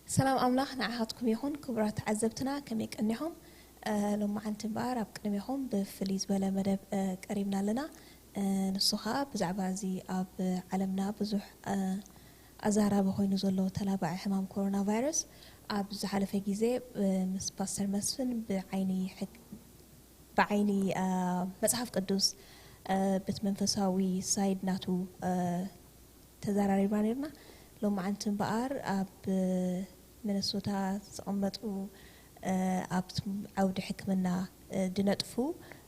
ሰላም ኣምላኽ ንዓኻትኩም ይኹን። ክቡራት ተዓዘብትና ከመይ ቀኒኹም? እ፣ ሎማዓንቲ እምበኣር ኣብ ቅድሜኹም ብፍልይ ዝበለ መደብ፣ እ፣ ቀሪብና ኣለና። እ፣ ንሱ ኸኣ ብዛዕባ እዚ ኣብ ዓለምና ብዙሕ፣ እ፣ ኣዛራቢ ኮይኑ ዘሎ ተላባዒ ሕማም ኮሮና ቫይረስ ኣብ ዝሓለፈ ግዜ፣ እ፣ ምስ ፓስተር መስፍን ብዓይኒ ሕግ-፣ ብዓይኒ፣ እ፣ መጽሓፍ ቅዱስ፣ እ፣ በቲ መንፈሳዊ ሳይድ ናቱ፣ እ፣ ተዘራሪብና ነርና። ሎማዓንቲ እምበኣር ኣብ ሚነሶታ ዝቕመጡ፣ እ፣ ኣብ ዓውዲ ሕክምና፣ እ፣ ድነጥፉ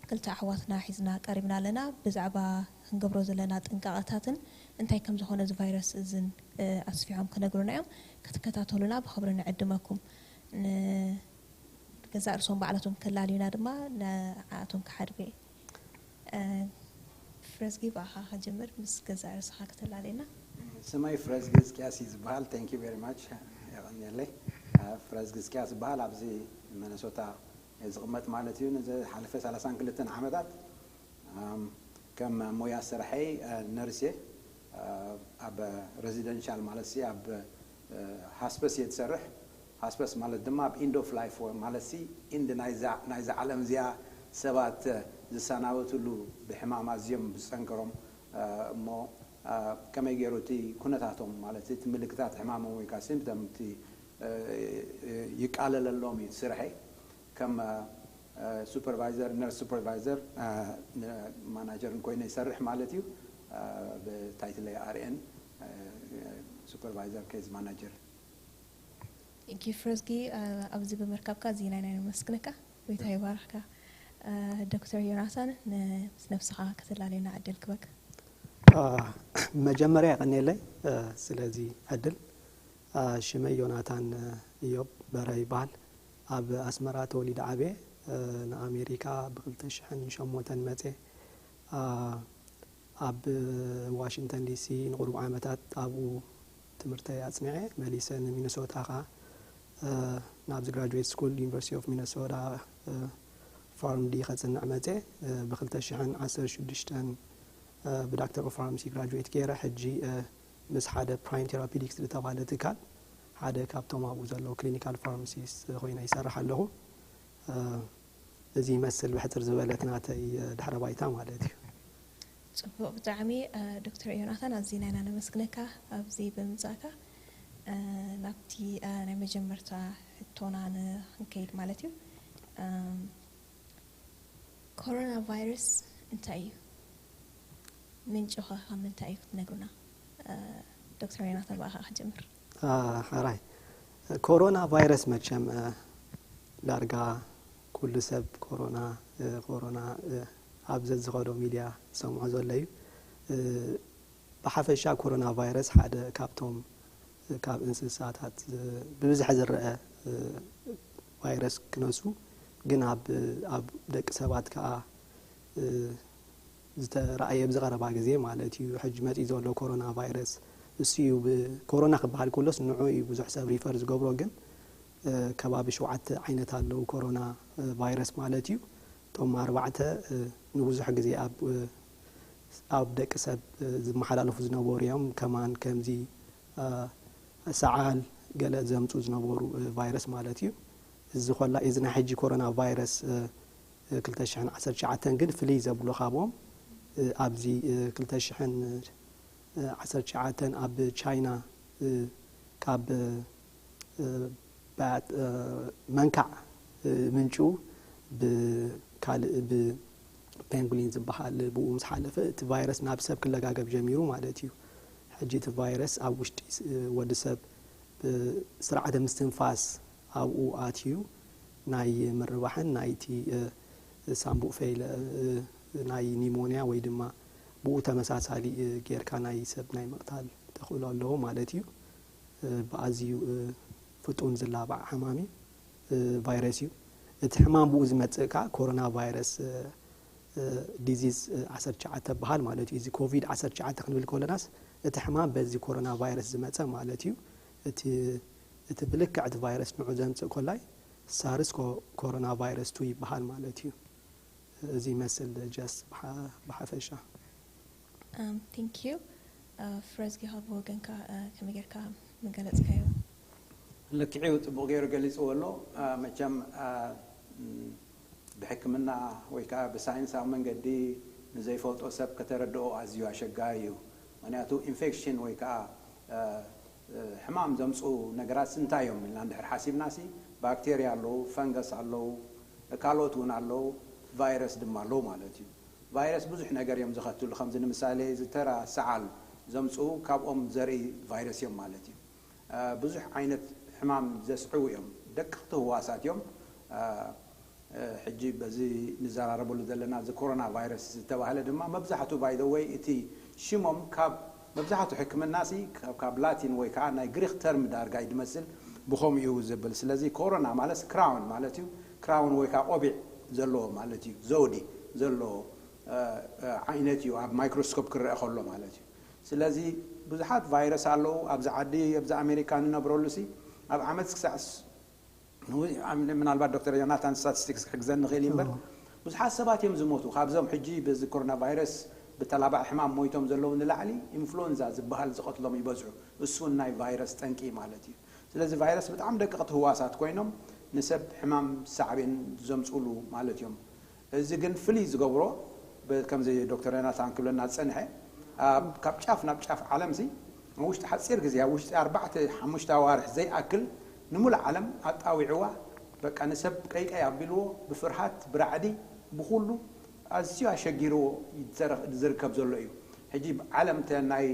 ክልተ ኣሕዋትና ሒዝና ቀሪብና ኣለና። ብዛዕባ ክንገብሮ ዘለና ጥንቃቐታትን እንታይ ከም ዝኾነ እዚ ቫይረስ እዝን፣ እ፣ ኣስፊሖም ክነግሩና እዮም። ክትከታተሉና ብኽብሪ ንዕድመኩም። ን-፣ ገዛእ ርእሶም ባዕላቶም ከላልዩና ድማ ንዓኣቶም ክሓድጎ እየ። እ፣ ፍረዝጊ ብኣኻ ክጀምር፣ ምስ ገዛእ ርእስኻ ከተላልየና። ስመይ ፍረዝጊ ህዝቅያስ እዩ ዝበሃል። Thank you very much። የቐንየለይ። እ፣ ፍረዝጊ ህዝቅያስ ዝበሃል፣ ኣብዚ ሚነሶታ እየ ዝቕመጥ ማለት እዩ። ንዝሓለፈ ሰላሳን ክልተን ዓመታት፣ እም፣ ከም ሞያ ስርሐይ፣ እ፣ ነርስ እየ። እ፣ ኣብ ሬዚደንሻል ማለት ሲ ኣብ፣ እ፣ ሃስፐስ እየ ዝሰርሕ። ሃስፐስ ማለት ድማ ኣብ ኢንድ ኦፍ ላይፍ ማለት ሲ ኢንድ ናይዛ፣ ናይዛ ዓለም እዚኣ ሰባት፣ እ፣ ዝሰናበትሉ ብሕማም ኣዝዮም ዝጸንከሮም፣ እ፣ እሞ፣ እ፣ ከመይ ገይሩ እቲ ኩነታቶም ማለት እቲ ምልክታት ሕማሞም ወይ ከዓ ሲምፕተም እቲ፣ እ፣ እ፣ ይቃለለሎም እዩ ስርሐይ። ከም፣ እ፣ እ፣ ሱፐርቫይዘር፣ ነርስ ሱፐርቫይዘር፣ እ፣ ን-፣ ማናጀርን ኮይነ ይሰርሕ ማለት እዩ። እ፣ ብታይትለይ ኣርኤን፣ እ፣ ሱፐርቫይዘር ኬዝ ማናጀር። Thank you ፍረዝጊ፣ እ፣ ኣብዚ ብምርካብካ ኣዚና ኢና ነመስግነካ። ጎይታ ይባርኽካ። እ፣ ዶክተር ዮናታን፣ ን-፣ ምስ ነብስኻ ከተላልየና ዕድል ክበካ። እ፣ መጀመርያ የቐንየለይ፣ እ፣ ስለዚ ዕድል። እ፣ ሽመይ ዮናታን፣ እ፣ እዮብ በረ ይበሃል። ኣብ ኣስመራ ተወሊደ ዓብየ። እ፣ ንኣሜሪካ ብክልተ ሽሕን ሸሞንተን መጽየ። እ፣ ኣብ ዋሽንግተን ዲሲ ንቁሩብ ዓመታት ኣብኡ ትምህርተይ ኣጽኒዐ፣ መሊሰ ንሚነሶታ ኸኣ፣ እ፣ ናብዚ ግራጁዌት ስኩል ዩኒቨርሲቲ ኦፍ ሚነሶታ፣ እ፣ ፋርምዲ ከጽንዕ መጽየ። እ፣ ብክልተ ሽሕን ዓሰርተ ሽዱሽተን፣ እ፣ ብዳክተር ኦፍ ፋርማሲ ግራጁዌት ገይረ። ሕጂ፣ እ፣ ምስ ሓደ ፕራይም ቴራፒውቲክስ ዝተባህለ ትካል ሓደ ካብቶም ኣብኡ ዘለዉ ክሊኒካል ፋርማሲስት ኮይነ ይሰርሕ ኣለኹ። እ፣ እዚ ይመስል ብሕጽር ዝበለት ናተይ፣ እ፣ ድሕረ ባይታ ማለት እዩ። ጽቡቕ ብጣዕሚ፣ እ፣ ዶክተር ዮናታን ኣዚና ኢና ነመስግነካ ኣብዚ ብምምጻእካ። እ፣ ናብቲ፣ እ፣ ናይ መጀመርታ ሕቶና ንክንከይድ ማለት እዩ። እም፣ ኮሮና ቫይረስ እንታይ እዩ? ምንጩ ኸ ካብ ምንታይ እዩ ክትነግሩና? እ፣ ዶክተር ዮናታን ብኣኻ ክጀምር። እ፣ ሕራይ። ኮሮና ቫይረስ መቸም፣ እ፣ ዳርጋ ኩሉ ሰብ ኮሮና፣ እ፣ ኮሮና፣ እ፣ ኣብ ዘዝኸዶ ሚድያ ዝሰምዖ ዘሎ እዩ። እ፣ ብሓፈሻ ኮሮና ቫይረስ ሓደ ካብቶም፣ እ፣ ካብ እንስሳታት፣ እ፣ ብብዝሒ ዝረአ፣ እ፣ ቫይረስ ክነሱ ግን ኣብ፣ ኣብ ደቂ ሰባት ከኣ፣ እ፣ ዝተረኣየ ኣብዚ ቀረባ ግዜ ማለት እዩ። ሕጂ መጺኡ ዘሎ ኮሮና ቫይረስ እሱ እዩ። ብ-፣ ኮሮና ክበሃል ከሎስ ንዑ እዩ ብዙሕ ሰብ ሪፈር ዝገብሮ፣ ግን፣ እ፣ ከባቢ ሸውዓተ ዓይነት ኣለዉ ኮሮና፣ እ፣ ቫይረስ ማለት እዩ። እቶም ኣርባዕተ፣ እ፣ ንብዙሕ ግዜ ኣብ፣ እ፣ ኣብ ደቂ ሰብ፣ እ፣ ዝመሓላለፉ ዝነበሩ እዮም። ከማን ከምዚ፣ እ፣ ሰዓል ገለ ዘምጹ ዝነበሩ፣ እ፣ ቫይረስ ማለት እዩ። እዚ ኮላ፣ እዚ ናይ ሕጂ ኮሮና ቫይረስ፣ እ፣ እ፣ ክልተ ሽሕን ዓሰርተ ትሽዓተን ግን ፍልይ ዘብሎ ካብኦም፣ እ፣ ኣብዚ፣ እ፣ ክልተ ሽሕን ዓሰርተ ትሽዓተን ኣብ ቻይና፣ እ፣ ካብ፣ እ፣ ባት-፣ እ፣ መንካዕ፣ እ፣ ምንጩ ብካልእ ብፔንጉሊን ዝበሃል ብኡ ምስ ሓለፈ እቲ ቫይረስ ናብ ሰብ ክለጋገብ ጀሚሩ ማለት እዩ። ሕጂ እቲ ቫይረስ ኣብ ውሽጢ ስ-፣ ወዲ ሰብ ብስርዓተ ምስትንፋስ ኣብኡ ኣትዩ ናይ ምርባሕን ናይቲ፣ እ፣ ሳምቡእ ፈይለ፣ እ፣ ናይ ኒሞንያ ወይ ድማ ብኡ ተመሳሳሊ፣ እ፣ ጌርካ ናይ ሰብ ናይ ምቕታል ተኽእሎ ኣለዎ ማለት እዩ። እ፣ ብኣዝዩ፣ እ፣ ፍጡን ዝላባዕ ሕማም እዩ፣ እ፣ ቫይረስ እዩ። እቲ ሕማም ብኡ ዝመጽእ ከኣ ኮሮና ቫይረስ፣ እ፣ እ፣ ዲዚዝ፣ እ፣ ዓሰርተ ትሽዓተ በሃል ማለት እዩ። እዚ ኮቪድ ዓሰርተ ትሽዓተ ክንብል ከለናስ እቲ ሕማም በዚ ኮሮና ቫይረስ ዝመጸ ማለት እዩ። እቲ፣ እቲ ብልክዕ እቲ ቫይረስ ንዑ ዘምጽእ ኮላይ ሳርስ ኮ-፣ ኮሮና ቫይረስ ቱ ይበሃል ማለት እዩ። እዚ ይመስል ጀስት ብሓ-፣ ብሓፈሻ። Um, thank you። Uh, ፍረዝጊ ካብ ወገንካ፣ uh፣ ከመይ ጌርካ ምገለጽካዮ? ልክዕዩ ጽቡቕ ገይሩ ገሊጽዎ ኣሎ። መቸም ብሕክምና ወይ ከዓ ብሳይንሳዊ መንገዲ ንዘይፈልጦ ሰብ ከተረድኦ ኣዝዩ ኣሸጋሪ እዩ። ምክንያቱ ኢንፌክሽን ወይ ከዓ ሕማም ዘምፅኡ ነገራት እንታይ እዮም ኢልና እንድሕር ሓሲብናሲ፣ ባክቴርያ ኣለዉ፣ ፈንገስ ኣለዉ፣ ካልኦት እውን ኣለዉ፣ ቫይረስ ድማ ኣለዉ ማለት እዩ። ቫይረስ ብዙሕ ነገር እዮም ዘኸትሉ። ከምዚ ንምሳሌ ዝተራ ሰዓል ዘምፅኡ ካብኦም ዘርኢ ቫይረስ እዮም ማለት እዩ። ብዙሕ ዓይነት ሕማም ዘስዕቡ እዮም። ደቀቕቲ ህዋሳት እዮም። ሕጂ በዚ ንዘራረበሉ ዘለና እዚ ኮሮና ቫይረስ ዝተባህለ ድማ መብዛሕቱ ባይደወይ እቲ ሽሞም ካብ መብዛሕቱ ሕክምና ሲ ካብ ላቲን ወይ ከዓ ናይ ግሪክ ተርም ዳርጋ ይድመስል ብኸምኡ እዩ ዝብል። ስለዚ ኮሮና ማለት ክራውን ማለት እዩ። ክራውን ወይ ከዓ ቆቢዕ ዘለዎ ማለት እዩ። ዘውዲ ዘለዎ ዓይነት እዩ ኣብ ማይክሮስኮፕ ክረአ ከሎ ማለት እዩ። ስለዚ ብዙሓት ቫይረስ ኣለዉ ኣብዚ ዓዲ፣ ኣብዚ ኣሜሪካ ንነብረሉ ሲ ኣብ ዓመት ክሳዕ ምናልባት ዶክተር ዮናታን ስታቲስቲክስ ክሕግዘን ንኽእል እዩ እምበር ብዙሓት ሰባት እዮም ዝሞቱ ካብዞም ሕጂ በዚ ኮሮና ቫይረስ ብተላባዕ ሕማም ሞይቶም ዘለዉ ንላዕሊ ኢንፍሉወንዛ ዝበሃል ዝቐትሎም ይበዝሑ። እሱን ናይ ቫይረስ ጠንቂ ማለት እዩ። ስለዚ ቫይረስ ብጣዕሚ ደቀቕቲ ህዋሳት ኮይኖም ንሰብ ሕማም ሳዕቤን ዘምፅሉ ማለት እዮም። እዚ ግን ፍልይ ዝገብሮ ከምዚ ዶክተር ዮናታን ክብለና ዝፀንሐ ካብ ጫፍ ናብ ጫፍ ዓለምሲ ኣብ ውሽጢ ሓፂር ግዜ ኣብ ውሽጢ ኣርባዕተ ሓሙሽተ ኣዋርሕ ዘይኣክል ንሙሉእ ዓለም ኣጣዊዕዋ በቃ ንሰብ ቀይቀይ ኣቢልዎ ብፍርሃት ብራዕዲ ብኩሉ ኣዝዩ ኣሸጊርዎ ዝርከብ ዘሎ እዩ። ሕጂ ዓለም ናይ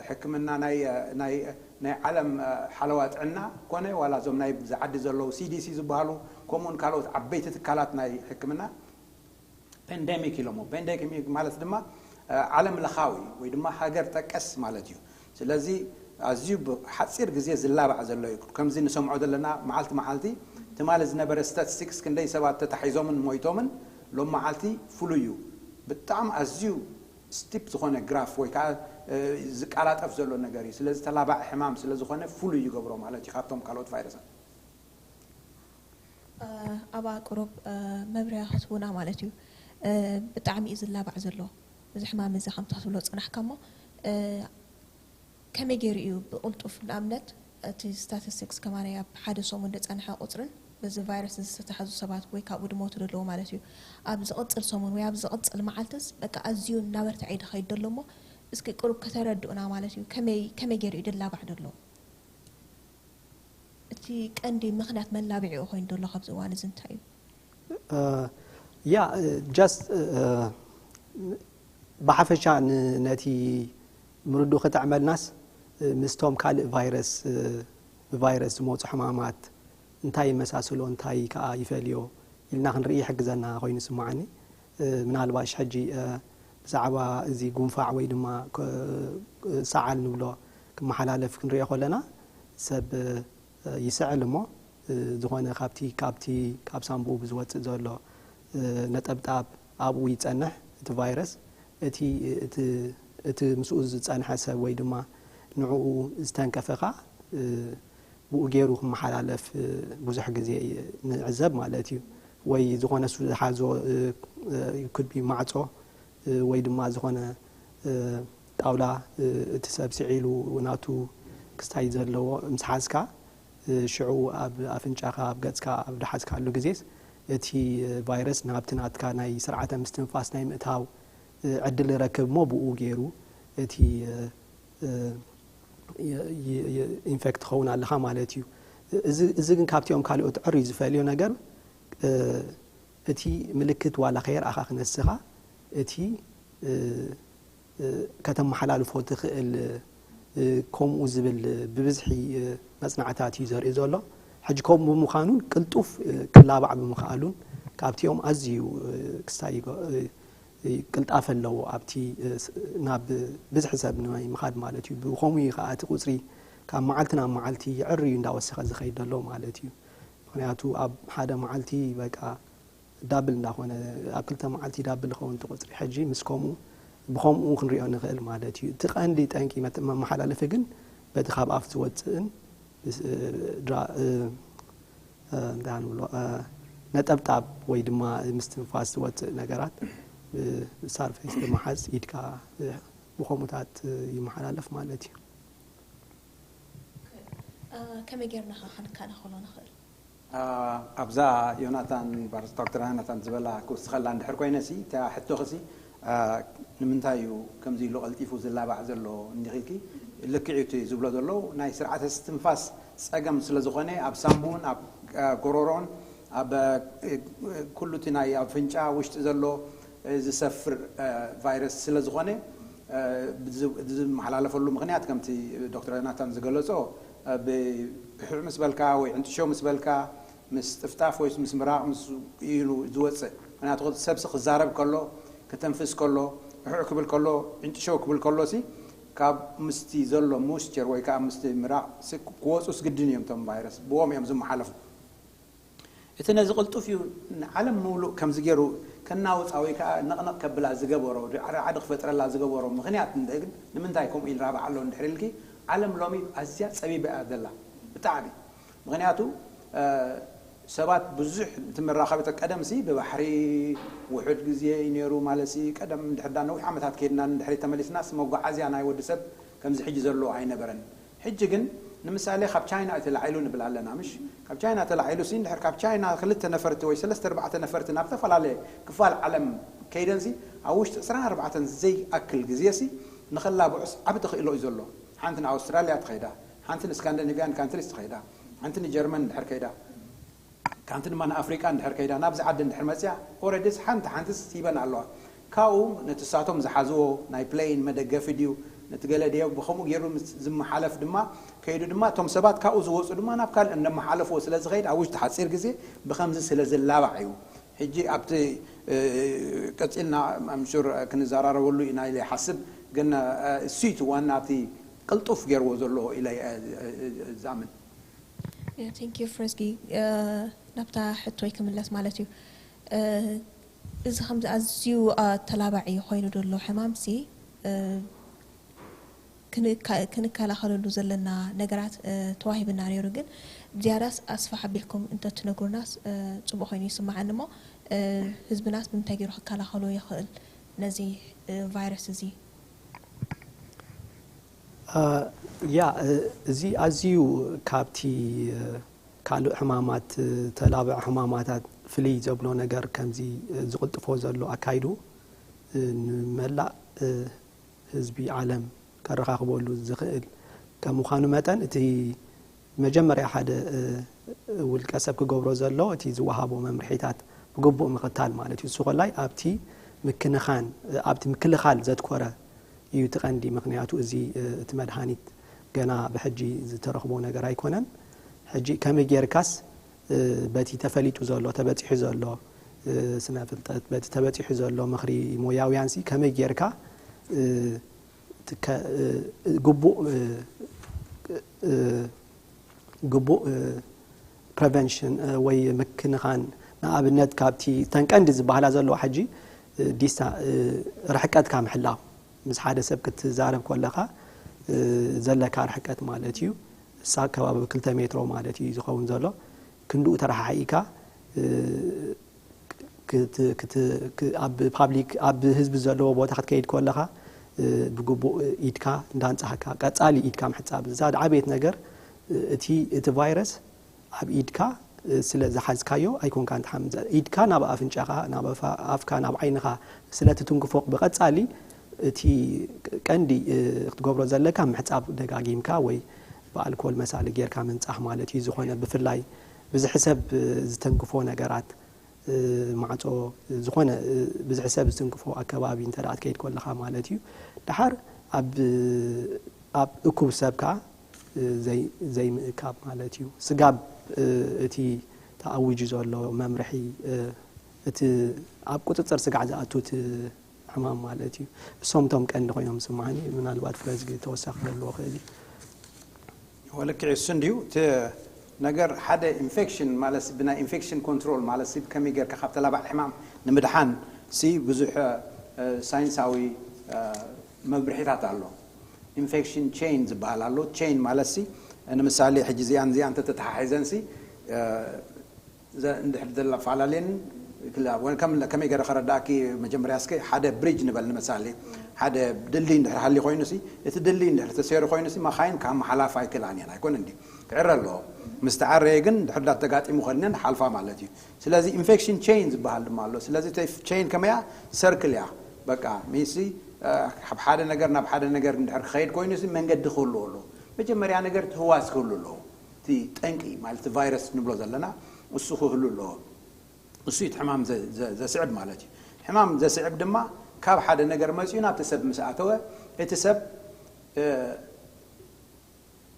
ሕክምና ናይ ዓለም ሓለዋ ጥዕና ኮነ ዋላ እዞም ናይ ዝዓዲ ዘለዉ ሲዲሲ ዝበሃሉ ከምኡውን ካልኦት ዓበይቲ ትካላት ናይ ሕክምና ፓንደሚክ ኢሎሞ። ፓንደሚክ ማለት ድማ ዓለም ለኻዊ ወይ ድማ ሃገር ጠቀስ ማለት እዩ። ስለዚ ኣዝዩ ሓፂር ግዜ ዝላባዕ ዘሎ እዩ። ከምዚ ንሰምዖ ዘለና መዓልቲ መዓልቲ ትማሊ ዝነበረ ስታቲስቲክስ ክንደይ ሰባት ተታሒዞምን ሞይቶምን ሎም መዓልቲ ፍሉይ እዩ። ብጣዕሚ ኣዝዩ ስቲፕ ዝኾነ ግራፍ ወይ ከዓ ዝቀላጠፍ ዘሎ ነገር እዩ። ስለዚ ተላባዕ ሕማም ስለዝኾነ ፍሉይ ይገብሮ ማለት እዩ ካብቶም ካልኦት ቫይረሳት። ኣብ ቁሩብ መብርያ ክትቡና ማለት እዩ። ብጣዕሚ እዩ ዝላባዕ ዘሎ እዚ ሕማም እዚ ከምታ ትብሎ ፅናሕካ እሞ ከመይ ገይሩ እዩ ብቕልጡፍ ንኣብነት እቲ ስታቲስቲክስ ከማናይ ኣብ ሓደ ሰሙን ዝፀንሐ ቁፅርን በዚ ቫይረስ ዝተታሓዙ ሰባት ወይ ካብኡ ድሞቱ ዘለዉ ማለት እዩ ኣብ ዝቕፅል ሰሙን ወይ ኣብ ዝቕፅል መዓልትስ በቃ ኣዝዩ እናበርትዐ ይድኸይድ ዘሎ እሞ እስኪ ቅሩብ ከተረድኡና ማለት እዩ ከመይ ገይሩ እዩ ድላባዕ ዘሎ? እቲ ቀንዲ ምኽንያት መላብዒኡ ኮይኑ ዘሎ ካብዚ እዋን እዚ እንታይ እዩ? ያ just ብሓፈሻ ነቲ ምርድኡ ክጥዕመልናስ ምስቶም ካልእ ቫይረስ ብቫይረስ ዝመፁ ሕማማት እንታይ ይመሳስሎ እንታይ ከዓ ይፈልዮ ኢልና ክንርኢ ይሕግዘና ኮይኑ ይስማዓኒ። ምናልባሽ ሕጂ ብዛዕባ እዚ ጉንፋዕ ወይ ድማ ሰዓል ንብሎ ክመሓላለፍ ክንሪኦ ከለና ሰብ ይስዕል እሞ ዝኾነ ካብቲ ካብቲ ካብ ሳንቡኡ ብዝወፅእ ዘሎ ነጠብጣብ ኣብኡ ይፀንሕ እቲ ቫይረስ እቲ እቲ ምስኡ ዝፀንሐ ሰብ ወይ ድማ ንዕኡ ዝተንከፈኻ ብኡ ገይሩ ክመሓላለፍ ብዙሕ ግዜ ንዕዘብ ማለት እዩ። ወይ ዝኾነ እሱ ዝሓዞ ኩድቢ ማዕፆ ወይ ድማ ዝኾነ ጣውላ እቲ ሰብ ስዒሉ ናቱ ክስታይ ዘለዎ ምስ ሓዝካ ሽዑ ኣብ ኣፍንጫኻ ኣብ ገፅካ ኣብ ዝሓዝካሉ ግዜስ እቲ ቫይረስ ናብቲ ናትካ ናይ ስርዓተ ምስትንፋስ ናይ ምእታው ዕድል ይረክብ እሞ ብኡ ገይሩ እቲ ኢንፌክት ትኸውን ኣለኻ ማለት እዩ። እዚ ግን ካብቲኦም ካልኦት ዕርዩ ዝፈልዮ ነገር እቲ ምልክት ዋላ ከየርኣኻ ክነስኻ እቲ ከተመሓላልፎ ትኽእል ከምኡ ዝብል ብብዝሒ መፅናዕታት እዩ ዘርኢ ዘሎ። ሕጂ ከምኡ ብምዃኑን ቅልጡፍ ክላባዕ ብምኽኣሉን ካብቲኦም ኣዝዩ ክስታይ ቅልጣፈ ኣለዎ ኣብቲ ናብ ብዝሒ ሰብ ናይ ምኻድ ማለት እዩ። ብኸምኡ እዩ ከዓ እቲ ቁፅሪ ካብ መዓልቲ ናብ መዓልቲ ይዕርዩ እንዳወሰኸ ዝኸይድ ዘሎ ማለት እዩ። ምክንያቱ ኣብ ሓደ መዓልቲ በቃ ዳብል እንዳኾነ ኣብ ክልተ መዓልቲ ዳብል ዝኸውን እቲ ቁፅሪ ሕጂ ምስ ከምኡ ብኸምኡ ክንሪኦ ንኽእል ማለት እዩ። እቲ ቀንዲ ጠንቂ መመሓላለፊ ግን በቲ ካብ ኣፍ ዝወፅእን እንታይ ንብሎ ነጠብጣብ ወይ ድማ ምስትንፋስ ዝወፅእ ነገራት ብሳርፌስ ብምሓዝ ኢድካ ብኸምኡታት ይመሓላለፍ ማለት እዩ። ከመይ ጌርና ኸ ክንከላኸሎ ንኽእል? ኣብዛ ዮናታን ባርስ ዶክተር ዮናታን ዝበላ ክውስኸላ እንድሕር ኮይነ ሲ እታ ሕቶኺ ሲ ንምንታይ እዩ ከምዚ ኢሉ ቀልጢፉ ዝላባዕ ዘሎ እንዲኺልኪ ልክዕ እዩ እቲ ዝብሎ ዘሎ ናይ ስርዓተ ስትንፋስ ጸገም ስለ ዝኾነ ኣብ ሳምቡን ኣብ ጎሮሮን ኣብ ኩሉ እቲ ናይ ኣፍንጫ ውሽጢ ዘሎ ዝሰፍር ቫይረስ ስለ ዝኾነ ዝመሓላለፈሉ ምኽንያት ከምቲ ዶክተር ዮናታን ዝገለጾ ብሕዕ ምስ በልካ ወይ ዕንጥሾ ምስ በልካ ምስ ጥፍጣፍ ወይ ምስ ምራቕ ምስ ኢሉ ዝወፅእ ምክንያቱ ሰብሲ ክዛረብ ከሎ ክተንፍስ ከሎ ሕዕ ክብል ከሎ ዕንጥሾ ክብል ከሎ ሲ ካብ ምስቲ ዘሎ ሙስቸር ወይ ከዓ ምስቲ ምራቕ ክወፁ ስግድን እዮም ቶም ቫይረስ ብዎም እዮም ዝመሓለፉ እቲ ነዚ ቅልጡፍ እዩ ንዓለም ምውሉእ ከምዚ ገይሩ ከናውፃ ወይ ከዓ ነቕነቕ ከብላ ዝገበሮ ራዕዲ ክፈጥረላ ዝገበሮ ምክንያት ግን ንምንታይ ከምኡ ይራባዕ ኣሎ እንድሕር ኢልኪ ዓለም ሎሚ ኣዝያ ፀቢባ እያ ዘላ ብጣዕሚ ምክንያቱ ሰባት ብዙሕ እቲ መራኸቢ ቀደም ሲ ብባሕሪ ውሑድ ግዜ እዩ ነይሩ ማለት ሲ ቀደም እንድሕር ዳ ነዊሕ ዓመታት ከይድና እንድሕር ተመሊስናስ መጓዓዝያ ናይ ወዲ ሰብ ከምዚ ሕጂ ዘሎ ኣይነበረን ሕጂ ግን ንምሳሌ ካብ ቻይና እዩ ተላዒሉ ንብል ኣለና ምሽ ካብ ቻይና ተላዒሉ ሲ እንድሕር ካብ ቻይና ክልተ ነፈርቲ ወይ ሰለስተ ኣርባዕተ ነፈርቲ ናብ ዝተፈላለየ ክፋል ዓለም ከይደን ሲ ኣብ ውሽጢ ዕስራን ኣርባዕተን ዘይኣክል ግዜ ሲ ንኸላብዑስ ዓቢ ተኽእሎ እዩ ዘሎ ሓንቲ ንኣውስትራልያ ትኸይዳ ሓንቲ ንስካንዲኔቪያን ካንትሪስ ትኸይዳ ሓንቲ ንጀርመን እንድሕር ከይዳ ካንቲ ድማ ንኣፍሪቃ እንድሕር ከይዳ ናብዚ ዓዲ እንድሕር መፅያ ኦረዲስ ሓንቲ ሓንቲስ ሂበን ኣለዋ ካብኡ ነቲ ሳቶም ዝሓዝዎ ናይ ፕሌይን መደገፊ ድዩ ነቲ ገለ ድዮ ብከምኡ ገይሩ ዝመሓለፍ ድማ ከይዱ ድማ እቶም ሰባት ካብኡ ዝወፁ ድማ ናብ ካልእ እንደመሓለፍዎ ስለ ዝኸይድ ኣብ ውሽጢ ሓፂር ግዜ ብከምዚ ስለ ዝላባዕ እዩ ሕጂ ኣብቲ ቀፂልና ምሹር ክንዘራረበሉ ኢና ኢለ ይሓስብ ግን እሱ እቲ ዋና እቲ ቅልጡፍ ገይርዎ ዘለዎ ኢለ ዝኣምን Thank you Frisky ናብታ ሕቶይ ክምለስ ማለት እዩ እዚ ከምዚ ኣዝዩ ተላባዒ ኮይኑ ዘሎ ሕማምሲ ክንከላኸለሉ ዘለና ነገራት ተዋሂብና ነይሩ ግን ዝያዳስ ኣስፋሕ ኣቢልኩም እንተትነግሩናስ ፅቡቅ ኮይኑ ይስማዓኒ እሞ ህዝብናስ ብምንታይ ገይሩ ክከላኸሎ ይኽእል ነዚ ቫይረስ እዚ ያ እዚ ኣዝዩ ካብቲ ካልእ ሕማማት ተላብዕ ሕማማታት ፍልይ ዘብሎ ነገር ከምዚ ዝቕልጥፎ ዘሎ ኣካይዱ ንመላእ ህዝቢ ዓለም ከረኻኽበሉ ዝኽእል ከም ምዃኑ መጠን እቲ መጀመርያ ሓደ ውልቀ ሰብ ክገብሮ ዘሎ እቲ ዝወሃቦ መምርሒታት ብግቡእ ምኽታል ማለት እዩ። እሱ ኮላይ ኣብቲ ምክንኻን ኣብቲ ምክልኻል ዘትኮረ እዩ እቲ ቀንዲ። ምኽንያቱ እዚ እቲ መድሃኒት ገና ብሕጂ ዝተረኽቦ ነገር ኣይኮነን። ሕጂ ከመይ ጌርካስ በቲ ተፈሊጡ ዘሎ ተበፂሑ ዘሎ ስነ ፍልጠት በቲ ተበፂሑ ዘሎ ምኽሪ ሞያውያንሲ ከመይ ጌርካ ግቡእ ግቡእ prevention ወይ ምክንኻን ንኣብነት ካብቲ ተን ቀንዲ ዝበሃላ ዘለዋ ሕጂ ዲስታ ርሕቀትካ ምሕላው ምስ ሓደ ሰብ ክትዛረብ ከለኻ ዘለካ ርሕቀት ማለት እዩ። እሳ ከባቢ ክልተ ሜትሮ ማለት እዩ ዝኸውን ዘሎ። ክንድኡ ተረሓሒእካ ኣብ ፓብሊክ ኣብ ህዝቢ ዘለዎ ቦታ ክትከይድ ከለኻ ብግቡእ ኢድካ እንዳንጻህካ ቀጻሊ ኢድካ ምሕጻብ እዛ ዝዓበየት ነገር እቲ እቲ ቫይረስ ኣብ ኢድካ ስለ ዝሓዝካዮ ኣይኮንካ ንትሓምም ኢድካ ናብ ኣፍንጫኻ ናብ ኣፍካ ናብ ዓይንኻ ስለ ትትንክፎ ብቐጻሊ እቲ ቀንዲ ክትገብሮ ዘለካ ምሕጻብ ደጋጊምካ ወይ ብኣልኮል መሳሊ ጌርካ ምንጻህ ማለት እዩ። ዝኾነ ብፍላይ ብዝሒ ሰብ ዝተንክፎ ነገራት ማዕጾ ዝኾነ ብዝሒ ሰብ ዝትንክፎ ኣከባቢ እንተ ትከይድ ከለኻ ማለት እዩ። ድሓር ኣብ ኣብ እኩብ ሰብ ከኣ ዘይምእካብ ማለት እዩ። ስጋብ እቲ ተኣዊጁ ዘሎ መምርሒ እቲ ኣብ ቁፅፅር ስጋዕ ዝኣቱ እቲ ሕማም ማለት እዩ። እሶም እቶም ቀንዲ ኮይኖም ዝስማዓኒ። ምናልባት ፍረዝጊ ተወሳኺ ክህልዎ ይኽእል እዩ። ወልክዕ እሱ እንድዩ እቲ ነገር ሓደ ኢንፌክሽን ማለት ብናይ ኢንፌክሽን ኮንትሮል ማለት ከመይ ጌርካ ካብ ተላባዒ ሕማም ንምድሓን ሲ ብዙሕ ሳይንሳዊ መብርሒታት ኣሎ። ኢንፌክሽን ቼን ዝበሃል ኣሎ። ቼን ማለት ሲ ንምሳሌ ሕጂ እዚኣን እዚኣን ተተተሓሒዘን ሲ እንድሕር ዘለፈላለየን ከመይ ገረ ከረዳእኪ? መጀመርያ እስከ ሓደ ብሪጅ ንበል፣ ንመሳሌ ሓደ ድልድይ እንድሕር ሃሊ ኮይኑሲ፣ እቲ ድልድይ እንድሕር ተሰይሩ ኮይኑሲ፣ መኻይን ካብ መሓላፍ ኣይክእላን እየን። ኣይኮነ እንዲ ክዕረ ኣለዎ። ምስ ተዓረየ ግን ድሕር ዳተጋጢሙ ከድነን ሓልፋ ማለት እዩ። ስለዚ ኢንፌክሽን ቼን ዝበሃል ድማ ኣሎ። ስለዚ ቼን ከመያ ሰርክል እያ። በቃ ሚሲ ካብ ሓደ ነገር ናብ ሓደ ነገር እንድሕር ክኸይድ ኮይኑሲ፣ መንገዲ ክህልዎ ኣለዎ። መጀመርያ ነገር እቲ ህዋስ ክህሉ ኣለዎ። እቲ ጠንቂ ማለት ቫይረስ ንብሎ ዘለና እሱ ክህሉ ኣለዎ። እሱ እቲ ሕማም ዘስዕብ ማለት እዩ። ሕማም ዘስዕብ ድማ ካብ ሓደ ነገር መፅኡ ናብቲ ሰብ ምስ ኣተወ፣ እቲ ሰብ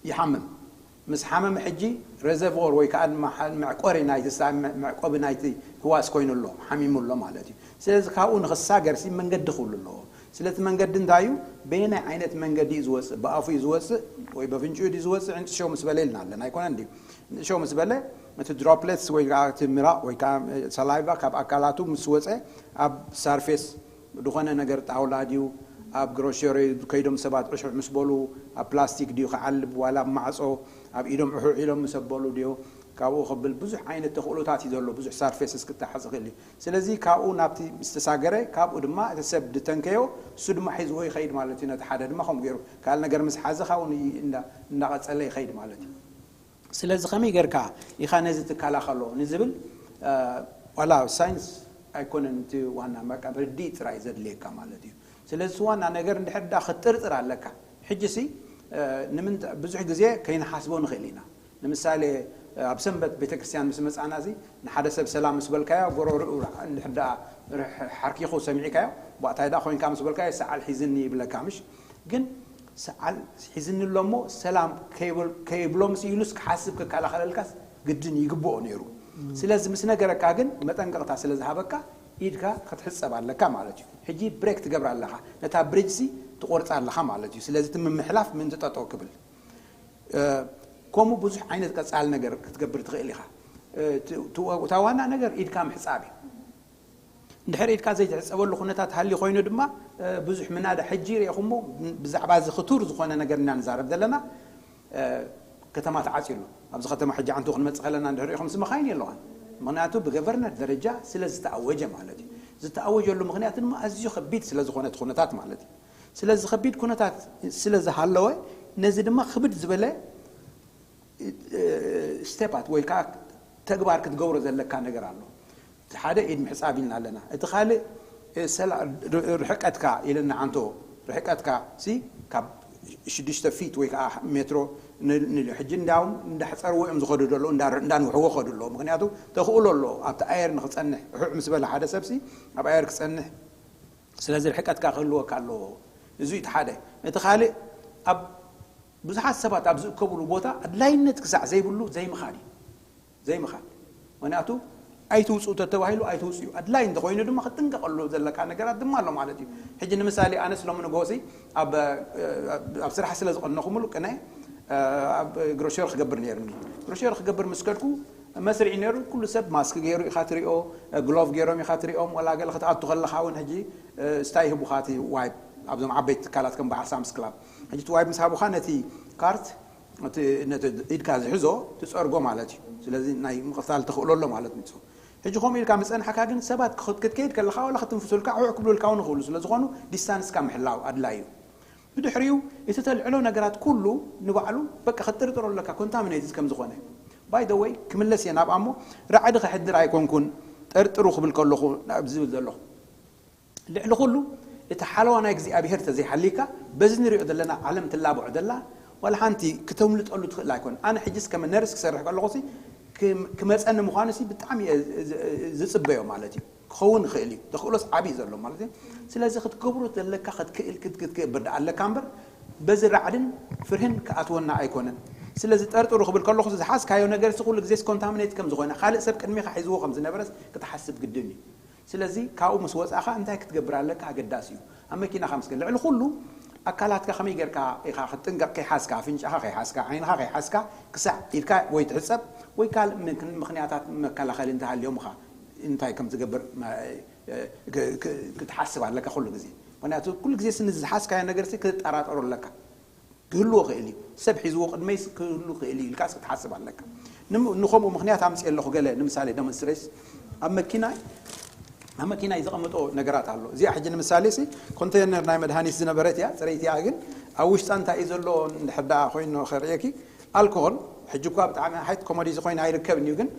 ይሓምም። ምስ ሓመመ ሕጂ ሬዘርቮር ወይ ከዓ መዕቆሪ ናይቲ መዕቆቢ ናይቲ ህዋስ ኮይኑ ኣሎ፣ ሓሚሙ ኣሎ ማለት እዩ። ስለዚ ካብኡ ንክሳገርሲ መንገዲ ክህሉ ኣለዎ። ስለቲ መንገዲ እንታይ እዩ? በየናይ ዓይነት መንገዲ እዩ ዝወፅእ? ብኣፉ እዩ ዝወፅእ ወይ በፍንጭኡ ድዩ ዝወፅእ? ዕንጭሸው ምስ በለ ኢልና ኣለና ኣይኮነን ድዩ? ዕንጭሸው ምስ በለ እቲ ድሮፕሌትስ ወይ ከዓ እቲ ምራቕ ወይ ከዓ ሰላይቫ ካብ ኣካላቱ ምስ ወፀ ኣብ ሳርፌስ ዝኾነ ነገር ጣውላ ድዩ ኣብ ግሮሸሪ ከይዶም ሰባት ዕሹዕ ምስ በሉ ኣብ ፕላስቲክ ድዩ ክዓልብ ዋላ ኣብ ማዕፆ ኣብ ኢዶም ዕሑዕ ኢሎም ምስ ኣበሉ ድዩ ካብኡ ክብል ብዙሕ ዓይነት ተኽእሎታት እዩ ዘሎ። ብዙሕ ሳርፌስስ ክተሓዝ ይኽእል እዩ። ስለዚ ካብኡ ናብቲ ዝተሳገረ ካብኡ ድማ እቲ ሰብ ድተንከዮ እሱ ድማ ሒዝዎ ይኸይድ ማለት እዩ። ነቲ ሓደ ድማ ከምኡ ገይሩ ካልእ ነገር ምስ ሓዘ ካብኡ እንዳቐፀለ ይኸይድ ማለት እዩ። ስለዚ ከመይ ጌርካ ኢኻ ነዚ ትከላኸሎ ንዝብል ዋላ ሳይንስ ኣይኮነን እቲ ዋና፣ በቃ ርድኢት ጥራይ ዘድልየካ ማለት እዩ። ስለዚ ዋና ነገር እንድሕር ዳ ክትጥርጥር ኣለካ። ሕጂ ሲ ብዙሕ ግዜ ከይንሓስቦ ንኽእል ኢና። ንምሳሌ ኣብ ሰንበት ቤተክርስትያን ምስ መጻና ሲ ንሓደ ሰብ ሰላም ምስ በልካዮ ጎረርኡ እንድሕር ዳ ሓርኪኹ ሰሚዕካዮ፣ ባእታይ ዳ ኮይንካ ምስ በልካዮ ሰዓል ሒዝኒ ይብለካ ምሽ? ግን ሰዓል ሒዝኒ ኣሎ እሞ ሰላም ከይብሎ ምስ ኢሉስ ክሓስብ ክከላኸለልካስ ግድን ይግብኦ ነይሩ። ስለዚ ምስ ነገረካ ግን መጠንቀቕታ ስለ ዝሃበካ ኢድካ ክትሕጸብ ኣለካ ማለት እዩ። ሕጂ ብሬክ ትገብር ኣለኻ፣ ነታ ብሪጅ ሲ ትቆርጻ ኣለኻ ማለት እዩ። ስለዚ እቲ ምምሕላፍ ምእንቲ ጠጠው ክብል ከምኡ ብዙሕ ዓይነት ቀጻሊ ነገር ክትገብር ትኽእል ኢኻ። እታ ዋና ነገር ኢድካ ምሕጻብ እዩ። እንድሕር ኢድካ ዘይትሕጸበሉ ኩነታት ሃልዩ ኮይኑ ድማ ብዙሕ ምናዳ ሕጂ ርኢኹሞ ብዛዕባ እዚ ክቱር ዝኾነ ነገር ኢና ንዛረብ ዘለና። ከተማ ተዓጽዩ ኣሎ። ኣብዚ ከተማ ሕጂ ዓንቱ ክንመጽእ ከለና እንድሕር ኢኹም ስመኻይን የለዋን። ምኽንያቱ ብገቨርነር ደረጃ ስለ ዝተኣወጀ ማለት እዩ። ዝተኣወጀሉ ምኽንያት ድማ ኣዝዩ ከቢድ ስለ ዝኾነ እቲ ኩነታት ማለት እዩ። ስለዚ ከቢድ ኩነታት ስለ ዝሃለወ ነዚ ድማ ክብድ ዝበለ ስቴፓት ወይ ከዓ ተግባር ክትገብሮ ዘለካ ነገር ኣሎ። እቲ ሓደ ኢድ ምሕፃብ ኢልና ኣለና። እቲ ካልእ ርሕቀትካ ኢለና ዓንቶ ርሕቀትካ ሲ ካብ ሽዱሽተ ፊት ወይ ከዓ ሜትሮ ንል ሕጂ እንዳውም እንዳሕፀርዎ እዮም ዝኸዱ ዘለዉ እንዳንውሕዎ ከዱ ኣለዉ። ምክንያቱ ተኽእሎ ኣሎ ኣብቲ ኣየር ንክፀንሕ ርሑዕ ምስ በለ ሓደ ሰብ ሲ ኣብ ኣየር ክፀንሕ ስለዚ ርሕቀትካ ክህልወካ ኣለዎ። እዚ እቲ ሓደ። እቲ ካልእ ኣብ ብዙሓት ሰባት ኣብ ዝእከብሉ ቦታ ኣድላይነት ክሳዕ ዘይብሉ ዘይምኻድ እዩ። ዘይምኻድ። ምክንያቱ ኣይትውፅኡ ተተባሂሉ ኣይትውፅኡ እዩ። ኣድላይ እንተኮይኑ ድማ ክትጥንቀቀሉ ዘለካ ነገራት ድማ ኣሎ ማለት እዩ። ሕጂ ንምሳሌ ኣነስ ሎሚ ንጎሲ ኣብ ኣብ ስራሕ ስለ ዝቀነኹምሉ ቅነ ኣብ ግሮሸር ክገብር ነይርኒ። ግሮሸር ክገብር ምስ ከድኩ መስርዒ ነይሩ። ኩሉ ሰብ ማስክ ገይሩ ኢኻ ትሪኦ፣ ግሎቭ ገይሮም ኢኻ ትሪኦም። ወላ ገለ ክትኣቱ ከለኻ እውን ሕጂ ስታይ ህቡኻ እቲ ዋይፕ ኣብዞም ዓበይቲ ትካላት ከም በዓል ሳምስ ክላብ ሕጂ እቲ ዋይፕ ምስ ሃቡኻ ነቲ ካርት ነቲ ኢድካ ዝሕዞ ትፀርጎ ማለት እዩ። ስለዚ ናይ ምቕታል ተኽእሎ ኣሎ ማለት ንሱ። ሕጂ ከምኡ ኢልካ ምፀንሓካ ግን ሰባት ክትከይድ ከለኻ ዋላ ክትንፍሱልካ ዕዕ ክብሉልካ እውን ይኽእሉ ስለ ዝኾኑ ዲስታንስካ ምሕላው ኣድላይ እዩ። ብድሕሪኡ እቲ ተልዕሎ ነገራት ኩሉ ንባዕሉ በቃ ክትጥርጥሮ ኣለካ ኮንታሚኔትድ ከም ዝኾነ። ባይ ዘ ወይ ክምለስ እየ ናብኣ እሞ ራዕዲ ከሕድር ኣይኮንኩን ጠርጥሩ ክብል ከለኹ ዝብል ዘለኹ። ልዕሊ ኩሉ እቲ ሓለዋ ናይ እግዚኣብሄር ተዘይሃሊካ በዚ ንሪኦ ዘለና ዓለም ትላብዖ ዘላ ዋላ ሓንቲ ክተምልጠሉ ትኽእል ኣይኮን። ኣነ ሕጅስ ከም ነርስ ክሰርሕ ከለኹ ክመፀኒ ምዃኑ ብጣዕሚ ዝፅበዮ ማለት እዩ። ክኸውን ይኽእል እዩ። ተኽእሎስ ዓብዪ ዘሎ ማለት እዩ። ስለዚ ክትገብሮ ዘለካ ክትክእል ክትገብር ኣለካ እምበር በዚ ራዕድን ፍርህን ክኣትወና ኣይኮነን። ስለዚ ጠርጥሩ ክብል ከለኹ ዝሓዝካዮ ነገር ኩሉ ግዜስ ኮንታሚኔት ከም ዝኾነ ካልእ ሰብ ቅድሚኻ ሒዝዎ ከም ዝነበረስ ክትሓስብ ግድን እዩ። ስለዚ ካብኡ ምስ ወፃእኻ እንታይ ክትገብር ኣለካ ኣገዳሲ እዩ። ኣብ መኪናኻ ምስ ልዕሊ ኩሉ ኣካላትካ ከመይ ጌርካ ኢኻ ክትጥንቀቕ ከይሓዝካ ኣፍንጫኻ ከይሓዝካ ዓይንኻ ከይሓዝካ ክሳዕ ኢድካ ወይ ትሕፀብ ወይ ካልእ ምክንያታት መከላኸሊ እንተሃልዮም ኢኻ እንታይ ከም ዝገብር ክትሓስብ ኣለካ ኩሉ ግዜ። ምክንያቱ ኩሉ ግዜ ስኒ ዝሓዝካዮ ነገር ክትጠራጠሩ ኣለካ። ክህልዎ ክእል እዩ። ሰብ ሒዝዎ ቅድመይስ ክህሉ ክእል እዩ ኢልካስ ክትሓስብ ኣለካ። ንኸምኡ ምክንያት ኣምፅእ ኣለኹ ገለ ንምሳሌ ደሞንስትሬስ ኣብ መኪናይ ኣብ መኪናይ ዘቐምጦ ነገራት ኣሎ። እዚኣ ሕጂ ንምሳሌ ሲ ኮንቴነር ናይ መድሃኒት ዝነበረት እያ፣ ፅረይቲ እያ። ግን ኣብ ውሽጣ እንታይ እዩ ዘሎ እንድሕር ደኣ ኮይኑ ከርእየኪ፣ ኣልኮሆል ሕጂ እኳ ብጣዕሚ ሃይት ኮሞዲቲ ኮይኑ ኣይርከብን እዩ። ግን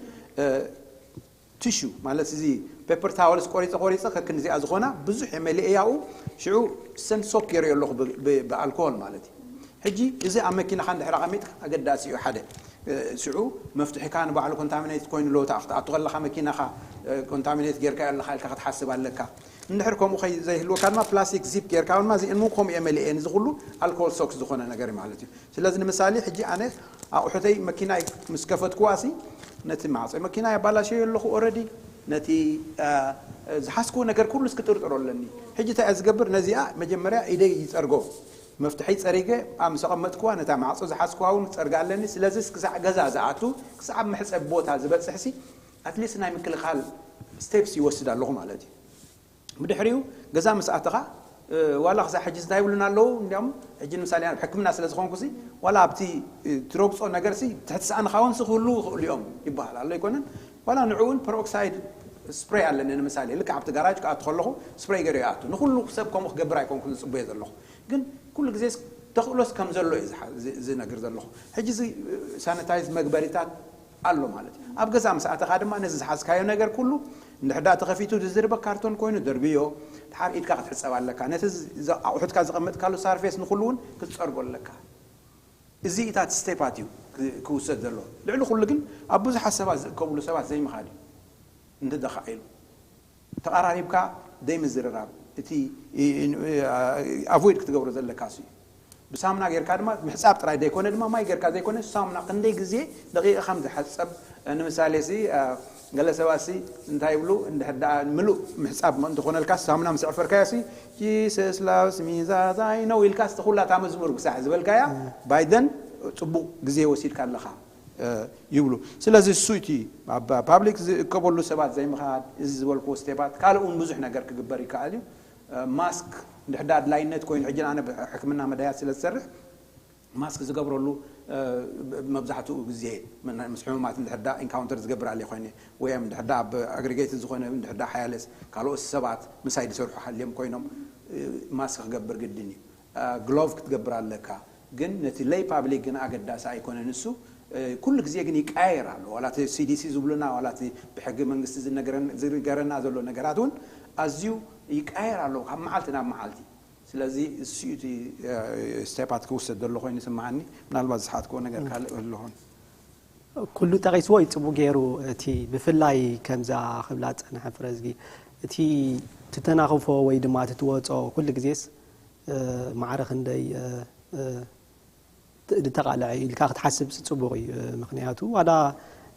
ቲሹ ማለት እዚ ፔፐር ታወልስ ቆሪፀ ቆሪፀ ከክንዚኣ ዝኾና ብዙሕ እየ መሊኤ ያኡ። ሽዑ ሰን ሶክ ገይረዮ ኣለኹ ብ- ብ- ብኣልኮሆል ማለት እዩ። ሕጂ እዚ ኣብ መኪናኻ እንድሕር ኣቐሚጥካ ኣገዳሲ እዩ። ሓደ ሽዑ መፍትሒካ ንባዕሉ ኮንታሚኔት ኮይኑ ለውታ ክትኣቱ ከለኻ መኪናኻ ኮንታሚኔት ጌርካ ኣለኻ ኢልካ ክትሓስብ ኣለካ። እንድሕር ከምኡ ከይ ዘይህልወካ ድማ ፕላስቲክ ዚፕ ጌርካ ድማ እዚአን እውን ከምኡ እየ መሊኤን። እዚ ኩሉ ኣልኮል ሶክስ ዝኾነ ነገር እዩ ማለት እዩ። ስለዚ ንምሳሌ ሕጂ ኣነ ኣቑሑተይ መኪናይ ምስ ከፈትኩዋ ሲ ነቲ ማዕጾ መኪና ያባላሸዮ ኣለኹ ኦረዲ። ነቲ ዝሓዝኩዎ ነገር ኩሉ እስክጥርጥሮ ኣለኒ። ሕጂ እንታይ እየ ዝገብር? ነዚኣ መጀመርያ ኢደይ ይፀርጎ። መፍትሐይ ፀሪገ ኣብ ምስ ኣቐመጥኩዋ ነታ ማዕጾ ዝሓዝኩዋ እውን ክፀርጋ ኣለኒ። ስለዚ ክሳዕ ገዛ ዝኣቱ ክሳዕ መሕፀቢ ቦታ ዝበፅሕ ሲ ኣትሊስት ናይ ምክልኻል ስቴፕስ ይወስድ ኣለኹ ማለት እዩ። ብድሕሪኡ ገዛ ምስ ኣተኻ ዋላ ክሳዕ ሕጂ እንታይ ይብሉና ኣለዉ? እንዲያውም ሕጂ ንምሳሌ ኣብ ሕክምና ስለ ዝኾንኩ ሲ ዋላ ኣብቲ ትረግጾ ነገር ሲ ትሕቲ ሳእንኻ እውን ሲ ክህሉ ይኽእሉ እዮም ይበሃል ኣሎ ኣይኮነን? ዋላ ንዕኡ እውን ፐሮክሳይድ ስፕሬይ ኣለኒ ንምሳሌ ልክዕ ኣብቲ ጋራጅ ክኣቱ ከለኹ ስፕሬይ ገይረ ይኣቱ። ንኹሉ ሰብ ከምኡ ክገብር ኣይኮንኩን ዝጽበዮ ዘለኹ። ግን ኩሉ ግዜ ተኽእሎስ ከም ዘሎ እዩ ዝነግር ዘለኹ። ሕጂ እዚ ሳኒታይዝ መግበሪታት ኣሎ ማለት እዩ። ኣብ ገዛ ምስ ኣተኻ ድማ ነዚ ዝሓዝካዮ ነገር ኩሉ እንድሕር ደኣ ተኸፊቱ ዝዝርበ ካርቶን ኮይኑ ደርብዮ። ድሓር ኢድካ ክትሕጸብ ኣለካ። ነቲ ኣቑሑትካ ዘቐመጥካሉ ሳርፌስ ንኹሉ እውን ክትጸርጎ ኣለካ። እዚ ኢታት ስቴፓት እዩ ክውሰድ ዘለዎ። ልዕሊ ኩሉ ግን ኣብ ብዙሓት ሰባት ዝእከብሉ ሰባት ዘይምኻድ እዩ። እንተደኻዒሉ ተቐራሪብካ ዘይምዝርራብ፣ እቲ ኣቮይድ ክትገብሮ ዘለካ ሲ ብሳሙና ጌርካ ድማ ምሕፃብ ጥራይ ዘይኮነ ድማ ማይ ጌርካ ዘይኮነ ሳሙና ክንደይ ግዜ ደቂቕ ከም ዝሓፀብ ንምሳሌ ሲ ገለ ሰባት ሲ እንታይ ይብሉ እንድሕር ደኣ ምሉእ ምሕፃብ እንተኾነልካ ሳሙና ምስ ዕፈርካዮ ሲ Jesus loves me that I know ኢልካ ስቲ ኩላታ መዝሙር ክሳዕ ዝበልካያ ባይደን ፅቡቕ ግዜ ወሲድካ ኣለኻ ይብሉ። ስለዚ እሱ እቲ ኣብ ፓብሊክ ዝእከበሉ ሰባት ዘይምኻድ፣ እዚ ዝበልክዎ ስቴፓት ካልእ እውን ብዙሕ ነገር ክግበር ይከኣል እዩ። ማስክ እንድሕር ዳ ኣድላይነት ኮይኑ ሕጂ ኣነ ሕክምና መዳያት ስለ ዝሰርሕ ማስክ ዝገብረሉ መብዛሕትኡ ግዜ ምስ ሕሙማት እንድሕር ዳ ኢንካውንተር ዝገብር ኣለ ኮይነ ወይ እንድሕር ዳ ኣብ ኣግሪጌት ዝኾነ እንድሕር ዳ ሓያለስ ካልኦት ሰባት ምሳይ ዝሰርሑ ሃልዮም ኮይኖም ማስክ ክገብር ግድን እዩ። ግሎቭ ክትገብር ኣለካ። ግን ነቲ ለይ ፓብሊክ ግን ኣገዳሲ ኣይኮነን። እሱ ኩሉ ግዜ ግን ይቃየር ኣሎ። ዋላ እቲ ሲዲሲ ዝብሉና ዋላ እቲ ብሕጊ መንግስቲ ዝነገረና ዘሎ ነገራት እውን ኣዝዩ ይቃየር ኣሎ ካብ መዓልቲ ናብ መዓልቲ። ስለዚ እሱ እቲ ስቴፓት ክውሰድ ዘሎ ኮይኑ ይስምዓኒ። ምናልባት ዝሓትክዎ ነገር ካልእ ኣለኹን። ኩሉ ጠቒስዎ እዩ ፅቡቅ ገይሩ። እቲ ብፍላይ ከምዛ ክብላ ዝፀንሐ ፍረዝጊ እቲ ትተናኽፎ ወይ ድማ እቲ ትወፆ ኩሉ ግዜስ ማዕረ ክንደይ ድተቃልዐ ኢልካ ክትሓስብ ጽቡቕ እዩ። ምኽንያቱ ዋላ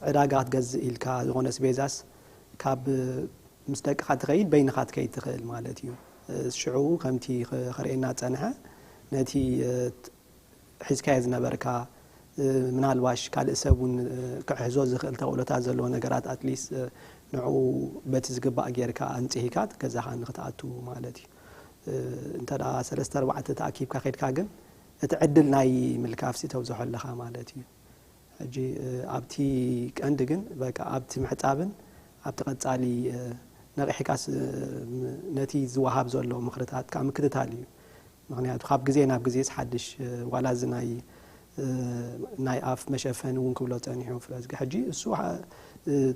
ዕዳጋ ክትገዝእ ኢልካ ዝኾነ ስቤዛስ ካብ ምስ ደቅኻ ትኸይድ በይንኻ ትከይድ ትኽእል ማለት እዩ። ሽዑ ከምቲ ከርእየና ጸንሐ ነቲ ሒዝካዮ ዝነበርካ ምናልባሽ ካልእ ሰብ እውን ክሕዞ ዝኽእል ተኽእሎታት ዘለዎ ነገራት ኣትሊስ ንዕኡ በቲ ዝግባእ ጌርካ ኣንጽሂካ ገዛኻ ንክትኣቱ ማለት እዩ። እንተ ደኣ ሰለስተ ኣርባዕተ ተኣኪብካ ከድካ ግን እቲ ዕድል ናይ ምልካፍሲ ተብዝሖ ኣለኻ ማለት እዩ። ሕጂ ኣብቲ ቀንዲ ግን በቃ ኣብቲ ምሕጻብን ኣብቲ ቀጻሊ ነቒሕካስ ነቲ ዝወሃብ ዘሎ ምኽርታት ከዓ ምክትታል እዩ። ምኽንያቱ ካብ ግዜ ናብ ግዜስ ሓድሽ ዋላ እዚ ናይ ናይ ኣፍ መሸፈኒ እውን ክብሎ ጸኒሑ ፍረዝጊ ሕጂ እሱ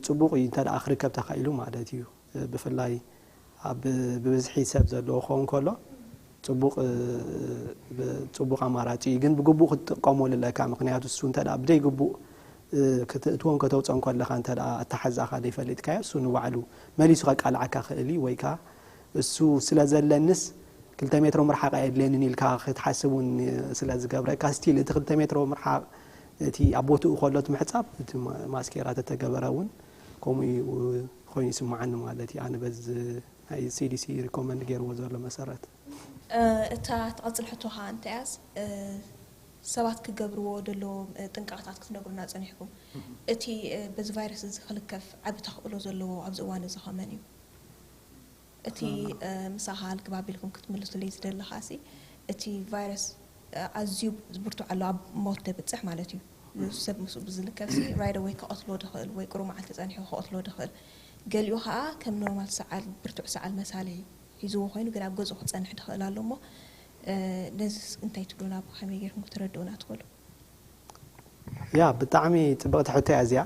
ጽቡቕ እዩ እንተ ደኣ ክርከብ ተኻኢሉ ማለት እዩ። ብፍላይ ኣብ ብብዝሒ ሰብ ዘለዎ ክኸውን ከሎ ጽቡቕ ጽቡቕ ኣማራጺ እዩ። ግን ብግቡእ ክትጥቀመሉ ኣለካ። ምኽንያቱ እሱ እንተ ደኣ ብደይ ግቡእ ክትእትዎን ከተውፅኦን ከለኻ እንተ ደኣ ኣተሓዛኻ ዘይፈሊጥካዮ እሱ ንባዕሉ መሊሱ ከቃልዓካ ክእል እዩ። ወይ ከዓ እሱ ስለ ዘለንስ ክልተ ሜትሮ ምርሓቕ ኣየድልየንን ኢልካ ክትሓስብ እውን ስለ ዝገብረካ ስቲል እቲ ክልተ ሜትሮ ምርሓቕ እቲ ኣብ ቦትኡ ከሎ እቲ ምሕፃብ እቲ ማስኬራ ተተገበረ እውን ከምኡ ኮይኑ ይስምዓኒ ማለት እዩ። ኣነ በዚ ናይ ሲዲሲ ሪኮመንድ ገይርዎ ዘሎ መሰረት እታ ትቐፅል ሕቶኻ እንተያስ ሰባት ክገብርዎ ዘለዎም ጥንቃቕታት ክትነግሩና ፀኒሕኩም እቲ በዚ ቫይረስ እዚ ክልከፍ ዓቢ ተኽእሎ ዘለዎ ኣብዚ እዋን እዚ ከመን እዩ እቲ ምሳኻ ልግባቢልኩም ክትምልሱለይ ዝደለኻ ሲ እቲ ቫይረስ ኣዝዩ ብርቱዕ ኣሎ ኣብ ሞት ደብፅሕ ማለት እዩ ሰብ ምስኡ ብዝልከፍ ሲ right away ክቐትሎ ድኽእል ወይ ቅሩ መዓልቲ ፀኒሑ ክቐትሎ ድኽእል ገሊኡ ከዓ ከም ኖርማል ሰዓል፣ ብርቱዕ ሰዓል መሳሊ ሒዝዎ ኮይኑ ግን ኣብ ገዝኡ ክፀንሕ ድኽእል ኣሎ እሞ፣ ነዚስ እንታይ ትብሉና? ብኸመይ ገይርኩም ክትረድኡና ትኽእሉ? ያ ብጣዕሚ ፅብቕቲ ሕቶ እያ እዚኣ።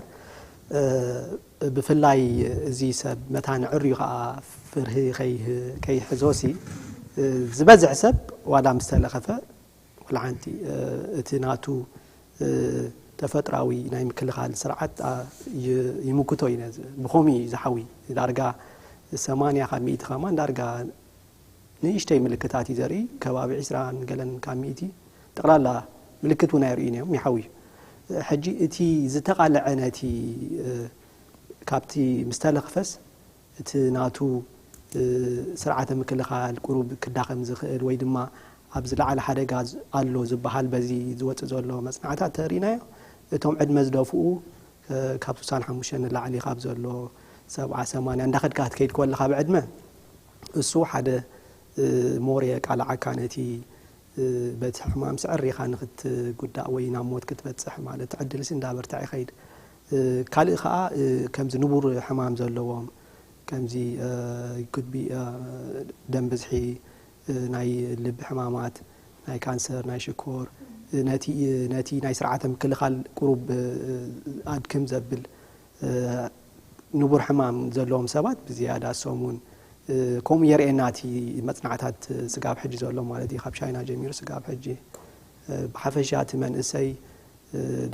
ብፍላይ እዚ ሰብ መታን ዕርዩ ከዓ ፍርሂ ከይሕዞሲ፣ ዝበዝሕ ሰብ ዋላ ምስ ተለኸፈ፣ ወላ ሓንቲ እቲ ናቱ ተፈጥራዊ ናይ ምክልኻል ስርዓት ይምክቶ እዩ። ነዚ ብኸምኡ እዩ ዝሓዊ። ዳርጋ ሰማንያ ካብ ሚእቲ ከማን ዳርጋ ንእሽተይ ምልክታት እዩ ዘርኢ። ከባቢ ዒስራን ገለን ካብ ሚእቲ ጠቕላላ ምልክት እውን ኣይርእዩን እዮም፣ ይሓዊ እዩ። ሕጂ እቲ ዝተቓለዐ ነቲ ካብቲ ምስ ተለኽፈስ እቲ ናቱ ስርዓተ ምክልኻል ቁሩብ ክዳኸም ዝኽእል ወይ ድማ ኣብ ዝለዓለ ሓደጋ ኣሎ ዝበሃል በዚ ዝወፅእ ዘሎ መፅናዕታት ተሪእናዮ። እቶም ዕድመ ዝደፍኡ ካብ ስሳን ሓሙሽተን ንላዕሊ ካብ ዘሎ ሰብዓ ሰማንያ እንዳኸድካ ክትከይድ ከለኻ ብዕድመ እሱ ሓደ ሞር የቃልዓካ ነቲ በቲ ሕማም ስዕር ኢኻ ንክትጉዳእ ወይ ናብ ሞት ክትበፅሕ ማለት ዕድልሲ እንዳበርትዐ ይኸይድ። ካልእ ከዓ ከምዚ ንቡር ሕማም ዘለዎም ከምዚ ጉድቢ ደም ብዝሒ ናይ ልቢ ሕማማት ናይ ካንሰር ናይ ሽኮር ነቲ ነቲ ናይ ስርዓተ ምክልኻል ቁሩብ ኣድክም ዘብል ንቡር ሕማም ዘለዎም ሰባት ብዝያዳ ሰሙን ከምኡ የርእየና እቲ መፅናዕታት ስጋብ ሕጂ ዘሎ ማለት እዩ ካብ ቻይና ጀሚሩ ስጋብ ሕጂ ብሓፈሻ እቲ መንእሰይ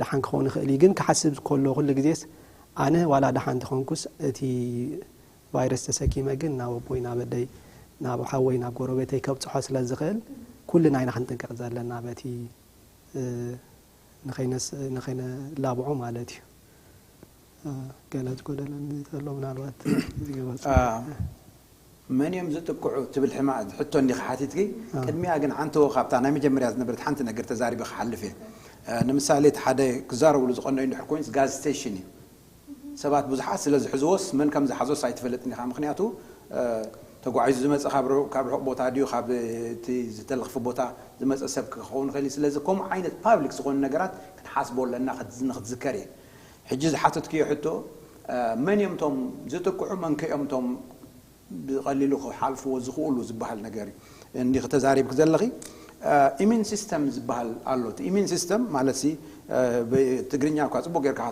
ደሓን ክኸውን ይኽእል እዩ ግን ክሓስብ ከሎ ኩሉ ግዜስ ኣነ ዋላ ደሓን ተኾንኩስ እቲ ቫይረስ ተሰኪመ ግን ናብ ኣቦይ ናብ ኣደይ ናብ ሓወይ ናብ ጎረቤተይ ከብፅሖ ስለ ዝኽእል ኩልና ኢና ክንጥንቀቕ ዘለና በቲ ንኸይነላብዖ ማለት እዩ። ገለ ዝጎደለኒ ዘሎ ምናልባት ዝገበፅ መን እዮም ዝጥቅዑ ትብል ሕማ ሕቶ እንዲኻ ሓቲትኪ ቅድሚያ ግን ሓንቲ ካብታ ናይ መጀመርያ ዝነበረት ሓንቲ ነገር ተዛሪበ ክሓልፍ እየ ንምሳሌ እቲ ሓደ ክዛረብሉ ዝቐነዩ እንድሕር ኮይኑስ ጋዝ ስቴሽን እዩ ሰባት ብዙሓት ስለ ዝሕዝዎስ መን ከም ዝሓዞስ ኣይትፈልጥን ኢኻ ምክንያቱ ተጓዒዙ ዝመፀ ካብ ርሑቕ ቦታ ድዩ ካብ እቲ ዝተለኽፈ ቦታ ዝመፀ ሰብ ክኸውን ይኽእል እዩ ስለዚ ከምኡ ዓይነት ፓብሊክ ዝኾኑ ነገራት ክንሓስቦ ኣለና ንክትዝከር እየ ሕጂ ዝሓተትክዮ ሕቶ መን እዮም እቶም ዝጥቅዑ መንከ እዮም እቶም ብቐሊሉ ክሓልፍዎ ዝኽእሉ ዝበሃል ነገር እዩ እንዲኺ ተዛሪብኪ ዘለኺ ኢሚን ሲስተም ዝበሃል ኣሎ እቲ ኢሚን ሲስተም ማለት ሲ ትግርኛ እኳ ፅቡቅ ጌርካ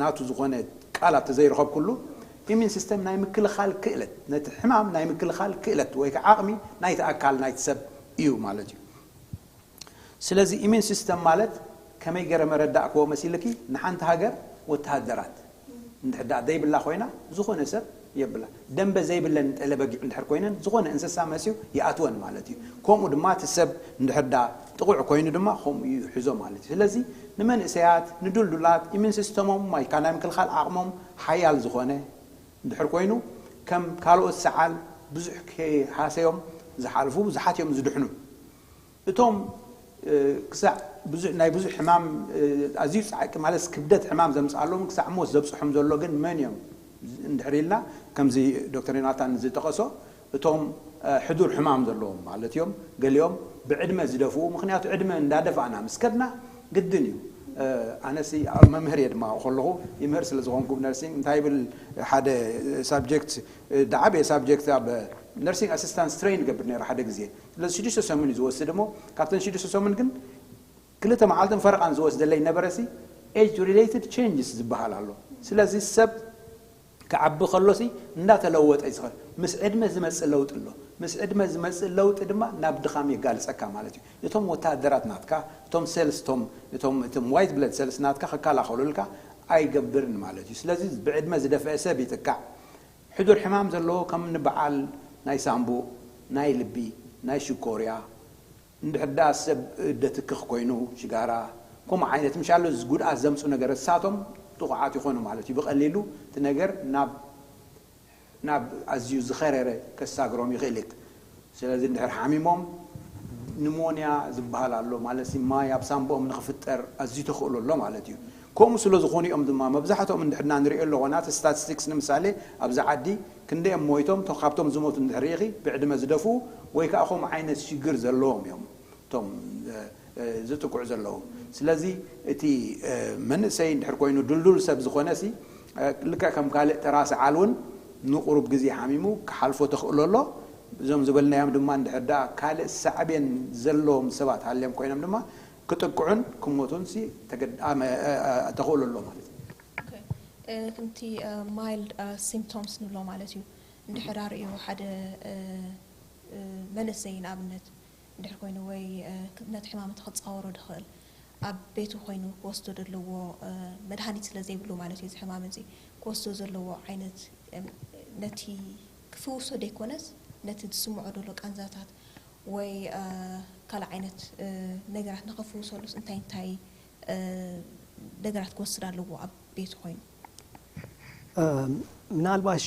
ናቱ ዝኾነ ቃላት ተዘይረኸብኩሉ ኢሚን ሲስተም ናይ ምክልኻል ክእለት ነቲ ሕማም ናይ ምክልኻል ክእለት ወይ ከዓ ዓቕሚ ናይቲ ኣካል ናይቲ ሰብ እዩ ማለት እዩ ስለዚ ኢሚን ሲስተም ማለት ከመይ ገረ መረዳእክዎ መሲልኪ ንሓንቲ ሃገር ወተሃደራት እንድሕር ደኣ ዘይብላ ኮይና ዝኾነ ሰብ የብላ ደንበ ዘይብለን ጠለ በጊዕ እንድሕር ኮይነን ዝኾነ እንስሳ መስዩ ይኣትወን ማለት እዩ ከምኡ ድማ እቲ ሰብ እንድሕር ደኣ ጥቑዕ ኮይኑ ድማ ከምኡ ይሕዞ ማለት እዩ ስለዚ ንመንእሰያት ንዱልዱላት ኢሚን ሲስተሞም ወይ ናይ ምክልኻል ዓቕሞም ሓያል ዝኾነ እንድሕር ኮይኑ ከም ካልኦት ሰዓል ብዙሕ ከይሃሰዮም ዝሓልፉ ብዙሓት እዮም ዝድሕኑ እቶም ክሳዕ ብዙሕ ናይ ብዙሕ ሕማም ኣዝዩ ፃዕቂ ማለት ክብደት ሕማም ዘምፅኣሎም ክሳዕ ሞት ዘብፅሖም ዘሎ ግን መን እዮም እንድሕር ኢልና ከምዚ ዶክተር ዮናታን ዝጠቐሶ እቶም ሕዱር ሕማም ዘለዎም ማለት እዮም ገሊኦም ብዕድመ ዝደፍኡ ምክንያቱ ዕድመ እንዳደፋእና ምስ ከድና ግድን እዩ ኣነሲ መምህር እየ ድማ ከለኹ ይምህር ስለ ዝኾንኩ ነርሲንግ እንታይ ይብል ሓደ ሳብጀክት ዝዓበየ ሳብጀክት ኣብ ነርሲንግ ኣሲስታንስ ትሬን ይገብር ነረ ሓደ ግዜ ስለዚ ሽዱሽተ ሰሙን እዩ ዝወስድ እሞ ካብተን ሽዱሽተ ሰሙን ግን ክልተ መዓልትን ፈረቓን ዝወስደለይ ነበረሲ age related changes ዝበሃል ኣሎ ስለዚ ሰብ ክዓቢ ከሎሲ እንዳተለወጠ እዩ ዝኸድ ምስ ዕድመ ዝመፅእ ለውጢ ኣሎ ምስ ዕድመ ዝመፅእ ለውጢ ድማ ናብ ድኻም የጋልፀካ ማለት እዩ እቶም ወታደራት ናትካ እቶም ሴልስ እቶም እቶም white blood cells ናትካ ክከላኸሉልካ ኣይገብርን ማለት እዩ ስለዚ ብዕድመ ዝደፈአ ሰብ ይጥቃዕ ሕዱር ሕማም ዘለዎ ከም ንበዓል ናይ ሳምቡእ ናይ ልቢ ናይ ሽኮርያ እንድሕር ደኣ ሰብ ደትክኽ ኮይኑ ሽጋራ ከምኡ ዓይነት ምሻሉ ጉድኣት ዘምፁ ነገረት እሳቶም ጥቑዓት ይኾኑ ማለት እዩ ብቐሊሉ እቲ ነገር ናብ ናብ ኣዝዩ ዝኸረረ ከሳግሮም ይኽእል እዩ ስለዚ እንድሕር ሓሚሞም ኒሞንያ ዝበሃል ኣሎ ማለት ማይ ኣብ ሳምቦኦም ንክፍጠር ኣዝዩ ተኽእሎ ኣሎ ማለት እዩ ከምኡ ስለ ዝኾኑ እዮም ድማ መብዛሕትኦም እንድሕርና ንሪኦ ኣለዎ ናቲ ስታቲስቲክስ ንምሳሌ ኣብዚ ዓዲ ክንደዮም ሞይቶም ካብቶም ዝሞቱ እንድሕር ርኢኺ ብዕድመ ዝደፍኡ ወይ ከዓ ከምኡ ዓይነት ሽግር ዘለዎም እዮም እቶም ዝጥቅዑ ዘለዉ ስለዚ እቲ መንእሰይ እንድሕር ኮይኑ ድልዱል ሰብ ዝኾነ ሲ ልክዕ ከም ካልእ ተራ ሰዓል እውን ንቁሩብ ግዜ ሓሚሙ ክሓልፎ ተኽእሎ ኣሎ። እዞም ዝበልናዮም ድማ እንድሕር ደኣ ካልእ ሳዕቤን ዘለዎም ሰባት ሃልዮም ኮይኖም ድማ ክጥቅዑን ክሞቱን ሲ ተገድ- ኣመ- እ- እ- ተኽእሎ ኣሎ ማለት እዩ። ኦኬ። እ፣ ከምቲ ማይልድ ሲምፕቶምስ ንብሎ ማለት እዩ። እንድሕር ኣርእዩ ሓደ እ፣ እ፣ መንእሰይ ንኣብነት እንድሕር ኮይኑ ወይ እ፣ ነቲ ሕማም እቲ ክፃወሮ ድኽእል ኣብ ቤቱ ኮይኑ ክወስዶ ዘለዎ እ፣ መድሃኒት ስለ ዘይብሉ ማለት እዩ። እዚ ሕማም እዚ ክወስዶ ዘለዎ ዓይነት እ፣ ነቲ ክፍውሶ ደይኮነስ ነቲ ዝስምዖ ዘሎ ቃንዛታት ወይ እ፣ ካልእ ዓይነት እ፣ ነገራት ንኸፍውሰሉስ እንታይ እንታይ እ፣ ነገራት ክወስድ ኣለዎ ኣብ ቤቱ ኮይኑ? ምናልባሽ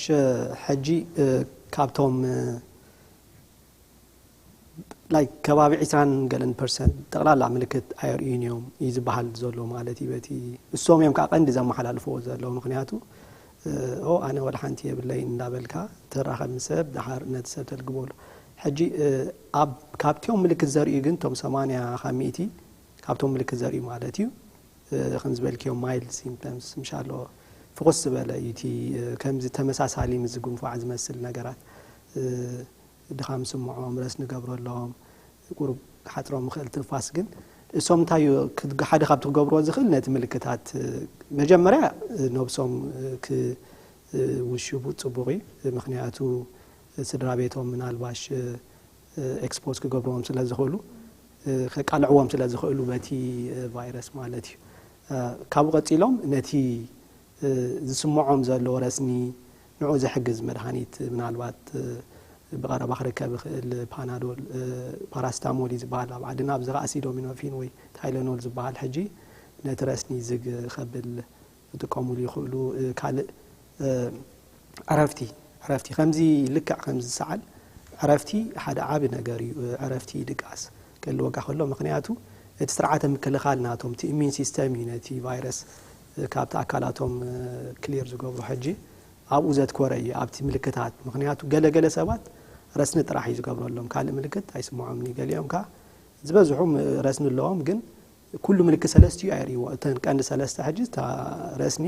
ሕጂ ካብቶም ላይክ ከባቢ ዕስራን ገለን ፐርሰንት ጠቕላላ ምልክት ኣየርእዩን እዮም እዩ ዝበሃል ዘሎ ማለት እዩ። በቲ እሶም እዮም ከዓ ቀንዲ ዘመሓላልፍዎ ዘለዉ። ምክንያቱ ኦ ኣነ ወላ ሓንቲ የብለይ እንዳበልካ ትራኸብ ምስ ሰብ ድሓር ነቲ ሰብ ተልግበሉ። ሕጂ ኣብ ካብቲኦም ምልክት ዘርእዩ ግን እቶም ሰማንያ ካብ ሚእቲ ካብቶም ምልክት ዘርእዩ ማለት እዩ። ከም ዝበልክዮ ማይልድ ሲምፕተምስ ምሻሎ ፍኹስ ዝበለ እዩ እቲ ከምዚ ተመሳሳሊ ምስ ዝጉንፋዕ ዝመስል ነገራት ድኻም ስምዖም ረስ ንገብረሎም ቁሩብ ሓፅሮም ይኽእል ትንፋስ ግን እሶም እንታይ ሓደ ካብቲ ክገብርዎ ዝኽእል ነቲ ምልክታት መጀመርያ ነብሶም ክውሽቡ ፅቡቕ እዩ። ምክንያቱ ስድራ ቤቶም ምናልባሽ ኤክስፖዝ ክገብርዎም ስለ ዝኽእሉ ከቃልዕዎም ስለ ዝኽእሉ በቲ ቫይረስ ማለት እዩ። ካብኡ ቀፂሎም ነቲ ዝስምዖም ዘሎ ረስኒ ንዑ ዝሕግዝ መድሃኒት ምናልባት ብቐረባ ክርከብ ይኽእል ፓናዶል ፓራስታሞል እዩ ዝበሃል ኣብ ዓድና ኣብዚ ከዓ ሲዶሚኖፊን ወይ ታይለኖል ዝበሃል ሕጂ ነቲ ረስኒ ዝግ ከብል ክጥቀሙሉ ይኽእሉ። ካልእ ዕረፍቲ ዕረፍቲ ከምዚ ልክዕ ከምዚ ሰዓል ዕረፍቲ ሓደ ዓቢ ነገር እዩ። ዕረፍቲ ድቃስ ክህልወካ ከሎ ምክንያቱ እቲ ስርዓተ ምክልኻል ናቶም እቲ ኢሚን ሲስተም እዩ ነቲ ቫይረስ ካብቲ ኣካላቶም ክሊር ዝገብሮ ሕጂ ኣብኡ ዘትኮረ እዩ ኣብቲ ምልክታት ምክንያቱ ገለገለ ሰባት ረስኒ ጥራሕ እዩ ዝገብረሎም ካልእ ምልክት ኣይስምዖምኒ ገሊኦም ከዓ ዝበዝሑ ረስኒ ኣለዎም ግን ኩሉ ምልክት ሰለስቲኡ ኣይርእይዎ እተን ቀንዲ ሰለስተ ሕጂ እታ ረስኒ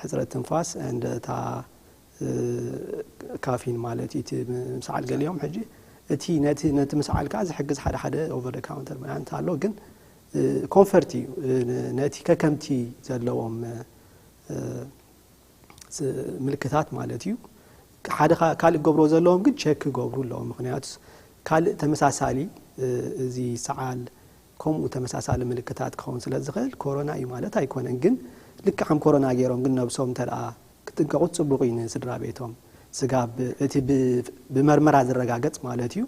ሕፅረት ትንፋስ and እታ ካፊን ማለት እዩ እቲ ምስዓል ገሊኦም ሕጂ እቲ ነቲ ነቲ ምስዓል ከዓ ዝሕግዝ ሓደ ሓደ over the counter መድሃኒት ኣሎ ግን ኮንፈርት እዩ ነቲ ከከምቲ ዘለዎም ምልክታት ማለት እዩ ሓደ ካልእ ክገብርዎ ዘለዎም ግን ቸክ ክገብሩ ኣለዎም ምክንያቱ ካልእ ተመሳሳሊ እዚ ሰዓል ከምኡ ተመሳሳሊ ምልክታት ክኸውን ስለ ዝኽእል ኮሮና እዩ ማለት ኣይኮነን ግን ልክዕ ከም ኮሮና ገይሮም ግን ነብሶም እንተ ደኣ ክጥንቀቑ ፅቡቕ እዩ ንስድራ ቤቶም ስጋብ እቲ ብመርመራ ዝረጋገፅ ማለት እዩ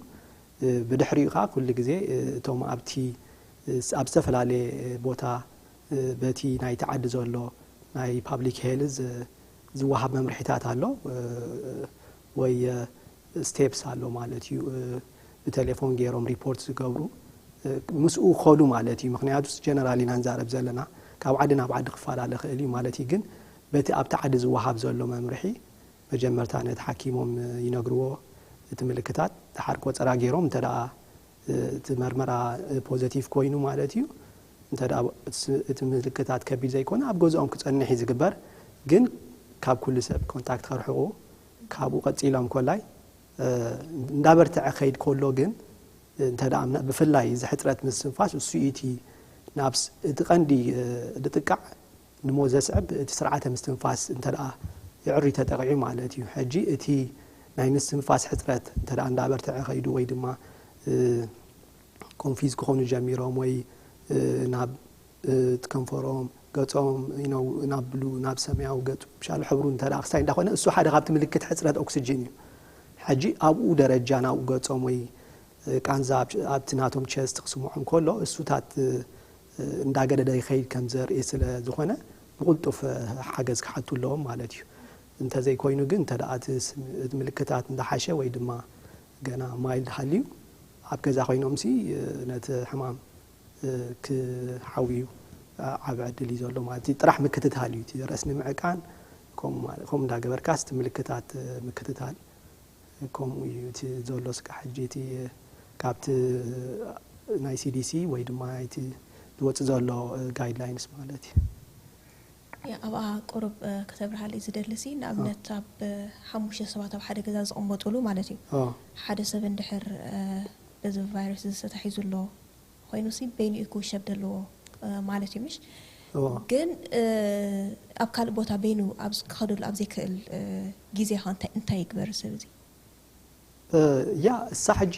ብድሕሪኡ ከዓ ኩሉ ግዜ እቶም ኣብቲ ኣብ ዝተፈላለየ ቦታ በቲ ናይቲ ዓዲ ዘሎ ናይ ፓብሊክ ሄልዝ ዝወሃብ መምርሒታት ኣሎ ወይ ስቴፕስ ኣሎ ማለት እዩ ብቴሌፎን ገይሮም ሪፖርት ዝገብሩ ምስኡ ከዱ ማለት እዩ ምክንያቱ ጀነራል ኢና ንዛረብ ዘለና ካብ ዓዲ ናብ ዓዲ ክፈላለ ክእል እዩ ማለት እዩ ግን በቲ ኣብቲ ዓዲ ዝወሃብ ዘሎ መምርሒ መጀመርታ ነቲ ሓኪሞም ይነግርዎ እቲ ምልክታት ድሓር ቆፀራ ገይሮም እንተ እቲ መርመራ ፖዘቲቭ ኮይኑ ማለት እዩ እንተ እቲ ምልክታት ከቢድ ዘይኮነ ኣብ ገዝኦም ክፀንሕ እዩ ዝግበር ግን ካብ ኩሉ ሰብ ኮንታክት ከርሕቁ ካብኡ ቀፂሎም ኮላይ እንዳበርትዐ ከይድ ከሎ ግን እንተ ብፍላይ እዚ ሕፅረት ምስትንፋስ እሱ እቲ ናብ እቲ ቀንዲ ድጥቃዕ ንሞት ዘስዕብ እቲ ስርዓተ ምስትንፋስ እንተ የዕሪ ተጠቂዑ ማለት እዩ። ሕጂ እቲ ናይ ምስትንፋስ ሕፅረት እንተ እንዳበርትዐ ከይዱ ወይ ድማ ኮንፊዝ ክኾኑ ጀሚሮም ወይ ናብ ከንፈሮም ገፆም ኢነው ናብሉ ናብ ሰማያዊ ገፁ ምሻሉ ሕብሩ እንተ ክስታይ እንዳኾነ እሱ ሓደ ካብቲ ምልክት ሕፅረት ኦክስጅን እዩ። ሕጂ ኣብኡ ደረጃ ናብኡ ገፆም ወይ ቃንዛ ኣብቲ ናቶም ቸስት ክስምዖም ከሎ እሱታት እንዳገደደ ይኸይድ ከም ዘርኢ ስለ ዝኾነ ብቕልጡፍ ሓገዝ ክሓቱ ኣለዎም ማለት እዩ። እንተዘይኮይኑ ግን እንተ እቲ ምልክታት እንዳሓሸ ወይ ድማ ገና ማይልድ ሃልዩ ኣብ ገዛ ኮይኖም ሲ ነቲ ሕማም ክሓውዩ ዓብ ዕድል እዩ ዘሎ ማለት እዩ። ጥራሕ ምክትታል እዩ እቲ ረስኒ ምዕቃን ከምኡ እንዳገበርካስ እቲ ምልክታት ምክትታል ከምኡ እዩ እቲ ዘሎ ስጋ ሕጂ እቲ ካብቲ ናይ ሲዲሲ ወይ ድማ እቲ ዝወፅእ ዘሎ ጋይድላይንስ ማለት እዩ። ኣብኣ ቁሩብ ከተብርሃለይ ዝደሊ ሲ ንኣብነት ኣብ ሓሙሽተ ሰባት ኣብ ሓደ ገዛ ዝቕመጡሉ ማለት እዩ። ሓደ ሰብ እንድሕር በዚ ቫይረስ እዚ ተታሒዙ ኣሎ ኮይኑ ሲ በይኑ እዩ ክውሸብ ዘለዎ ማለት እዩ ምሽ? ግን ኣብ ካልእ ቦታ በይኑ ክኸደሉ ኣብ ዘይክእል ግዜ ኸ እንታይ ይግበር ሰብ እዚ? ያ እሳ ሕጂ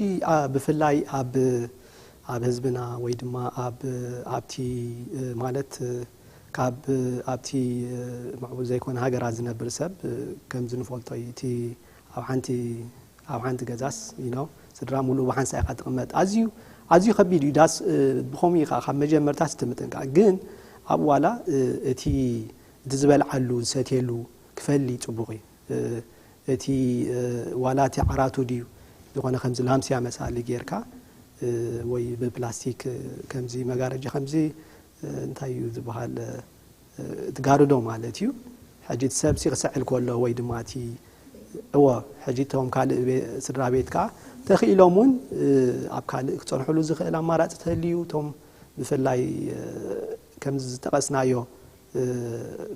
ብፍላይ ኣብ ኣብ ህዝብና ወይ ድማ ኣብ ኣብቲ ማለት ካብ ኣብቲ ምዕቡል ዘይኮነ ሃገራት ዝነብር ሰብ ከምዚ ንፈልጦ እዩ። እቲ ኣብ ሓንቲ ኣብ ሓንቲ ገዛስ you know ስድራ ሙሉእ ብሓንሳእ ኢኻ ትቕመጥ። ኣዝዩ ኣዝዩ ከቢድ እዩ። ዳስ ብኸምኡ ኢኻ ካብ መጀመርታስ እቲ ምጥንቃቕ ግን ኣብ ዋላ እቲ እቲ ዝበልዓሉ ዝሰትየሉ ክፈሊ ጽቡቕ እዩ። እቲ ዋላ እቲ ዓራቱ ድዩ ዝኾነ ከምዚ ላምስያ መሳሊ ጌርካ ወይ ብፕላስቲክ ከምዚ መጋረጃ ከምዚ እንታይ እዩ ዝበሃል ትጋርዶ ማለት እዩ። ሕጂ እቲ ሰብሲ ክስዕል ከሎ ወይ ድማ እቲ እወ ሕጂ እቶም ካልእ ስድራ ቤት ከዓ ተኽኢሎም እውን ኣብ ካልእ ክፀንሕሉ ዝኽእል ኣማራፂ ተህልዩ እቶም ብፍላይ ከምዚ ዝጠቐስናዮ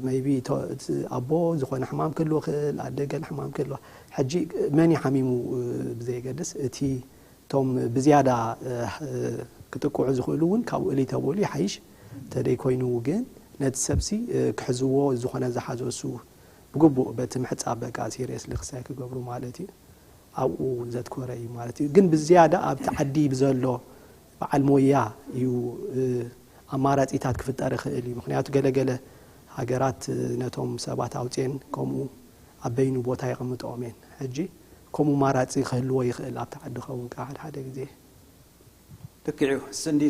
maybe እቲ ኣቦ ዝኾነ ሕማም ክህልዎ ክእል ኣደ ገለ ሕማም ክህልዋ ሕጂ መን ይሓሚሙ ብዘየገድስ እቲ እቶም ብዝያዳ ክጥቅዑ ዝኽእሉ እውን ካብኡ እልይ ተብሉ ይሓይሽ። እንተደይ ኮይኑ ግን ነቲ ሰብሲ ክሕዝዎ ዝኾነ ዝሓዘ እሱ ብግቡእ በቲ ምሕጻብ በቃ seriously ክሳይ ክገብሩ ማለት እዩ። ኣብኡ ዘትኮረ እዩ ማለት እዩ። ግን ብዝያዳ ኣብቲ ዓዲ ብዘሎ በዓል ሞያ እዩ ኣማራጺታት ክፍጠር ይኽእል እዩ። ምኽንያቱ ገለገለ ሃገራት ነቶም ሰባት ኣውፅኤን ከምኡ ኣብ በይኑ ቦታ የቐምጥኦም እየን። ሕጂ ከምኡ ማራፂ ክህልዎ ይኽእል ኣብቲ ዓዲ ኸውን ከዓ ሓደ ሓደ ግዜ። ልክዕ እዩ። ስንዲ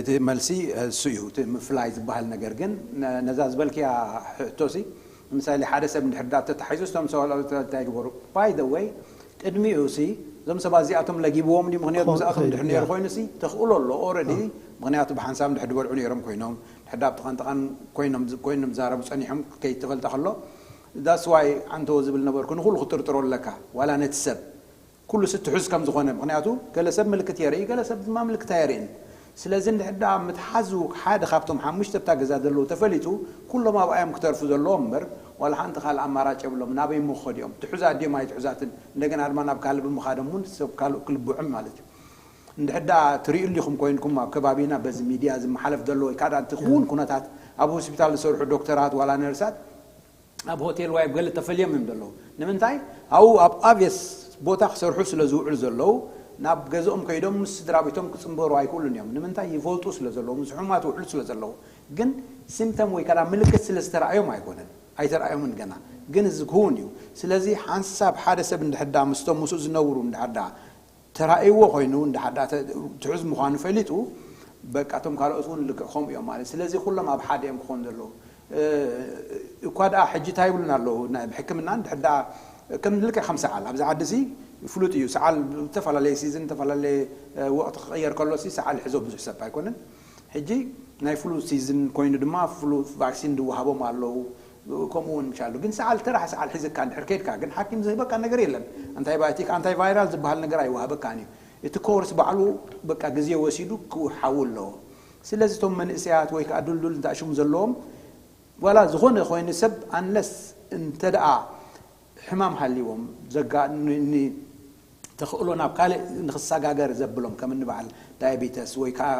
እቲ መልሲ እሱ እዩ እቲ ምፍላይ ዝበሃል ነገር ግን ነዛ ዝበልክያ ሕቶሲ ምሳሌ ሓደ ሰብ እንድሕር ዳ ተታሒዙ ስቶም ሰዋላዊ እንታይ ግበሩ by the way ቅድሚኡ ሲ እዞም ሰባት እዚኣቶም ለጊብዎም ድዩ ምክንያቱ ምስኣቶም ድሕር ነይሩ ኮይኑ ሲ ተኽእሎ ኣሎ already ምክንያቱ ብሓንሳብ ድሕር ድበልዑ ነይሮም ኮይኖም ድሕር ዳ ብጥቓን ጥቓን ኮይኖም ኮይኖም ዛረቡ ጸኒሖም ከይተፈልጠ ከሎ that's why ኣንተዎ ዝብል ነበርኩ ንኩሉ ክጥርጥሮ ኣለካ ዋላ ነቲ ሰብ ኩሉ ሲ ትሑዝ ከም ዝኾነ ምክንያቱ ገለ ሰብ ምልክት የርኢ ገለ ሰብ ድማ ምልክት ኣየርእን ስለዚ እንድሕር ደኣ ምትሓዙ ሓደ ካብቶም ሓሙሽተ ኣብታ ገዛ ዘለዉ ተፈሊጡ ኩሎም ኣብኣ እዮም ክተርፉ ዘለዎም እምበር ዋላ ሓንቲ ካልእ ኣማራጭ የብሎም ናበይ ምኸዱ እዮም ትሑዛት ድዮም ኣይትሑዛትን እንደገና ድማ ናብ ካልእ ብምኻዶም እውን ሰብ ካልእ ክልብዑም ማለት እዩ እንድሕር ደኣ ትርእዩ ኣሊኹም ኮይንኩም ኣብ ከባቢና በዚ ሚድያ ዝመሓለፍ ዘሎ ወይ ካዳ እቲ ክውን ኩነታት ኣብ ሆስፒታል ዝሰርሑ ዶክተራት ዋላ ነርሳት ኣብ ሆቴል ወይ ኣብ ገለ ተፈልዮም እዮም ዘለዉ ንምንታይ ኣብኡ ኣብ obvious ቦታ ክሰርሑ ስለ ዝውዕሉ ዘለዉ ናብ ገዝኦም ከይዶም ምስ ስድራ ቤቶም ክፅንበሩ ኣይክእሉን እዮም ንምንታይ ይፈልጡ ስለ ዘለዉ ምስ ሕሙማት ውዕሉ ስለ ዘለዉ ግን symptom ወይ ከዓ ምልክት ስለ ዝተረኣዮም ኣይኮነን ኣይተረኣዮምን ገና ግን እዚ ክውን እዩ ስለዚ ሓንሳብ ሓደ ሰብ እንድሕዳ ምስቶም ምስኡ ዝነብሩ እንድሕዳ ተራእይዎ ኮይኑ እንድሓዳ ትሑዝ ምዃኑ ፈሊጡ በቃ እቶም ካልኦት እውን ልክዕ ከምኡ እዮም ማለት ስለዚ ኩሎም ኣብ ሓደ እዮም ክኾኑ ዘለዉ እኳ ደኣ ሕጂ እንታይ ይብሉና ኣለዉ ናይ ብሕክምና እንድሕር ደኣ ከም ልክዕ ከም ሰዓል ኣብዚ ዓዲ ሲ ፍሉጥ እዩ ሰዓል ዝተፈላለየ ሲዝን ዝተፈላለየ ወቅቲ ክቀየር ከሎ ሲ ሰዓል ሕዞ ብዙሕ ሰብ ኣይኮነን ሕጂ ናይ ፍሉ ሲዝን ኮይኑ ድማ ፍሉ ቫክሲን ድወሃቦም ኣለዉ ከምኡ እውን ምሻሉ ግን ሰዓል ተራሕ ሰዓል ሒዝካ እንድሕር ከድካ ግን ሓኪም ዝህበካ ነገር የለን ኣንታይባዮቲክ ኣንታይቫይራል ዝበሃል ነገር ኣይወሃበካን እዩ እቲ ኮርስ ባዕሉ በቃ ግዜ ወሲዱ ክውሓቡ ኣለዎ ስለዚ እቶም መንእሰያት ወይ ከዓ ዱልዱል እንታሽሙ ዘለዎም ዋላ ዝኾነ ኮይኑ ሰብ ኣንለስ እንተ ደኣ ሕማም ሃልዎም ዘጋ ተኽእሎ ናብ ካልእ ንክሰጋገር ዘብሎም ከም እንበዓል ዳያቤተስ ወይ ከዓ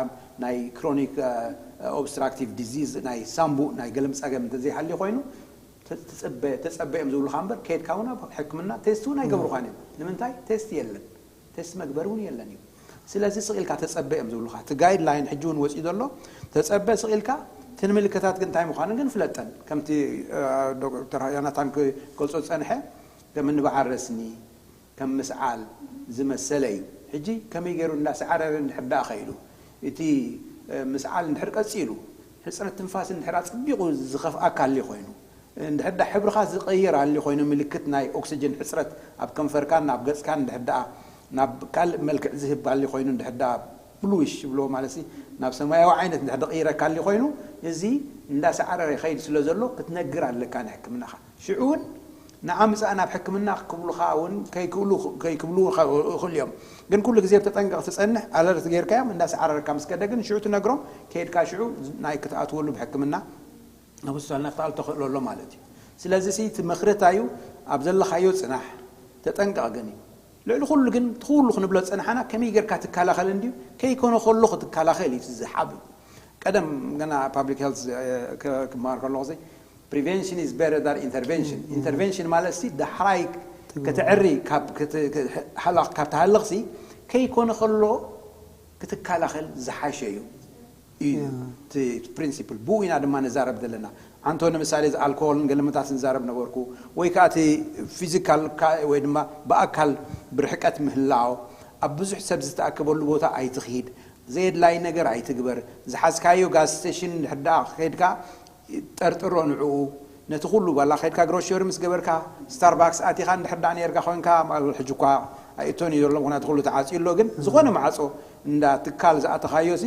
ናይ ክሮኒክ ኦብስትራክቲቭ ዲዚዝ ናይ ሳምቡእ ናይ ገለም ፀገም እንተዘይሃልዩ ኮይኑ ተፀበ እዮም ዝብሉካ እምበር ከየድካ እውን ኣብ ሕክምና ቴስት እውን ኣይገብሩካን እዮም ንምንታይ ቴስት የለን ቴስት መግበሪ እውን የለን እዩ ስለዚ ስቕ ኢልካ ተፀበ እዮም ዝብሉካ እቲ ጋይድ ላይን ሕጂ እውን ወፂኡ ዘሎ ተፀበ ስቕ ኢልካ እቲ ንምልክታት ግን እንታይ ምዃኑ ግን ፍለጠን ከምቲ ዶክተር ዮናታን ክገልፆ ዝፀንሐ ከም እንበዓል ረስኒ ከም ምስዓል ዝመሰለ እዩ ሕጂ ከመይ ገይሩ እንዳሰዓረረ እንድሕር ደኣ ኸይዱ እቲ ምስዓል እንድሕር ቀፂሉ ሕፅረት ትንፋስ እንድሕር ኣፅቢቑ ዝኸፍኣካ ኣሊ ኮይኑ እንድሕር ደኣ ሕብርኻ ዝቐይር ኣሊ ኮይኑ ምልክት ናይ ኦክስጅን ሕፅረት ኣብ ከንፈርካን ኣብ ገፅካን እንድሕር ደኣ ናብ ካልእ መልክዕ ዝህብ ኣሊ ኮይኑ እንድሕር ደኣ ብሉሽ ይብልዎ ማለት ናብ ሰማያዊ ዓይነት እንድሕር ደቐይረካ ኣሊ ኮይኑ እዚ እንዳሰዓረረ ይኸይድ ስለ ዘሎ ክትነግር ኣለካ ንሕክምናኻ ሽዑ እውን ንዓ ምጻእ ናብ ሕክምና ክብሉኻ እውን ከይክእሉ ከይክብሉ ይኽእሉ እዮም ግን ኩሉ ግዜ ብተጠንቀቕ ትጸንሕ ኣለርት ጌርካዮም እንዳሰዓረረካ ምስ ከደ ግን ሽዑ ትነግሮም ከይድካ ሽዑ ናይ ክትኣትወሉ ብሕክምና ናብ ሆስፒታል ናፍታል ተኽእሎ ኣሎ ማለት እዩ። ስለዚ እቲ ምኽርታ እዩ፣ ኣብ ዘለኻዮ ፅናሕ፣ ተጠንቀቕ። ግን እዩ ልዕሊ ኩሉ ግን እቲ ኩሉ ክንብሎ ዝፀናሓና ከመይ ጌርካ ትከላኸል እንድዩ፣ ከይኮነ ከሎ ክትከላኸል እዩ ዝሓብ። ቀደም ገና ፓብሊክ ሄልት ክመሃር ከለኹ፣ prevention is better than intervention። ኢንተርቬንሽን ማለት ሲ ዳሕራይ ክትዕሪ ካብ ትሃልኽሲ ከይኮነ ከሎ ክትከላኸል ዝሓሸ እዩ እዩ እቲ ፕሪንሲፕል። ብኡ ኢና ድማ ንዛረብ ዘለና። ኣንቶ ንምሳሌ፣ እዚ ኣልኮሆልን ገለመታት ንዛረብ ነበርኩ፣ ወይ ከዓ እቲ ፊዚካል ወይ ድማ ብኣካል ብርሕቀት ምህላው፣ ኣብ ብዙሕ ሰብ ዝተኣከበሉ ቦታ ኣይትኽሂድ፣ ዘየድላይ ነገር ኣይትግበር። ዝሓዝካዮ ጋዝ ስቴሽን ድሕር ደኣ ከይድካ ጠርጥሮ ንዕኡ። ነቲ ኩሉ ባላ ከይድካ ግሮሸሪ ምስ ገበርካ፣ ስታርባክስ ኣቲኻ እንድሕር ደኣ ነርካ ኮይንካ፣ ሕጂ እኳ ኣይእቶን እዩ ዘሎ፣ ምክንያቱ ኩሉ ተዓፅዩ ኣሎ። ግን ዝኾነ ማዕፆ እንዳ ትካል ዝኣተኻዮ ሲ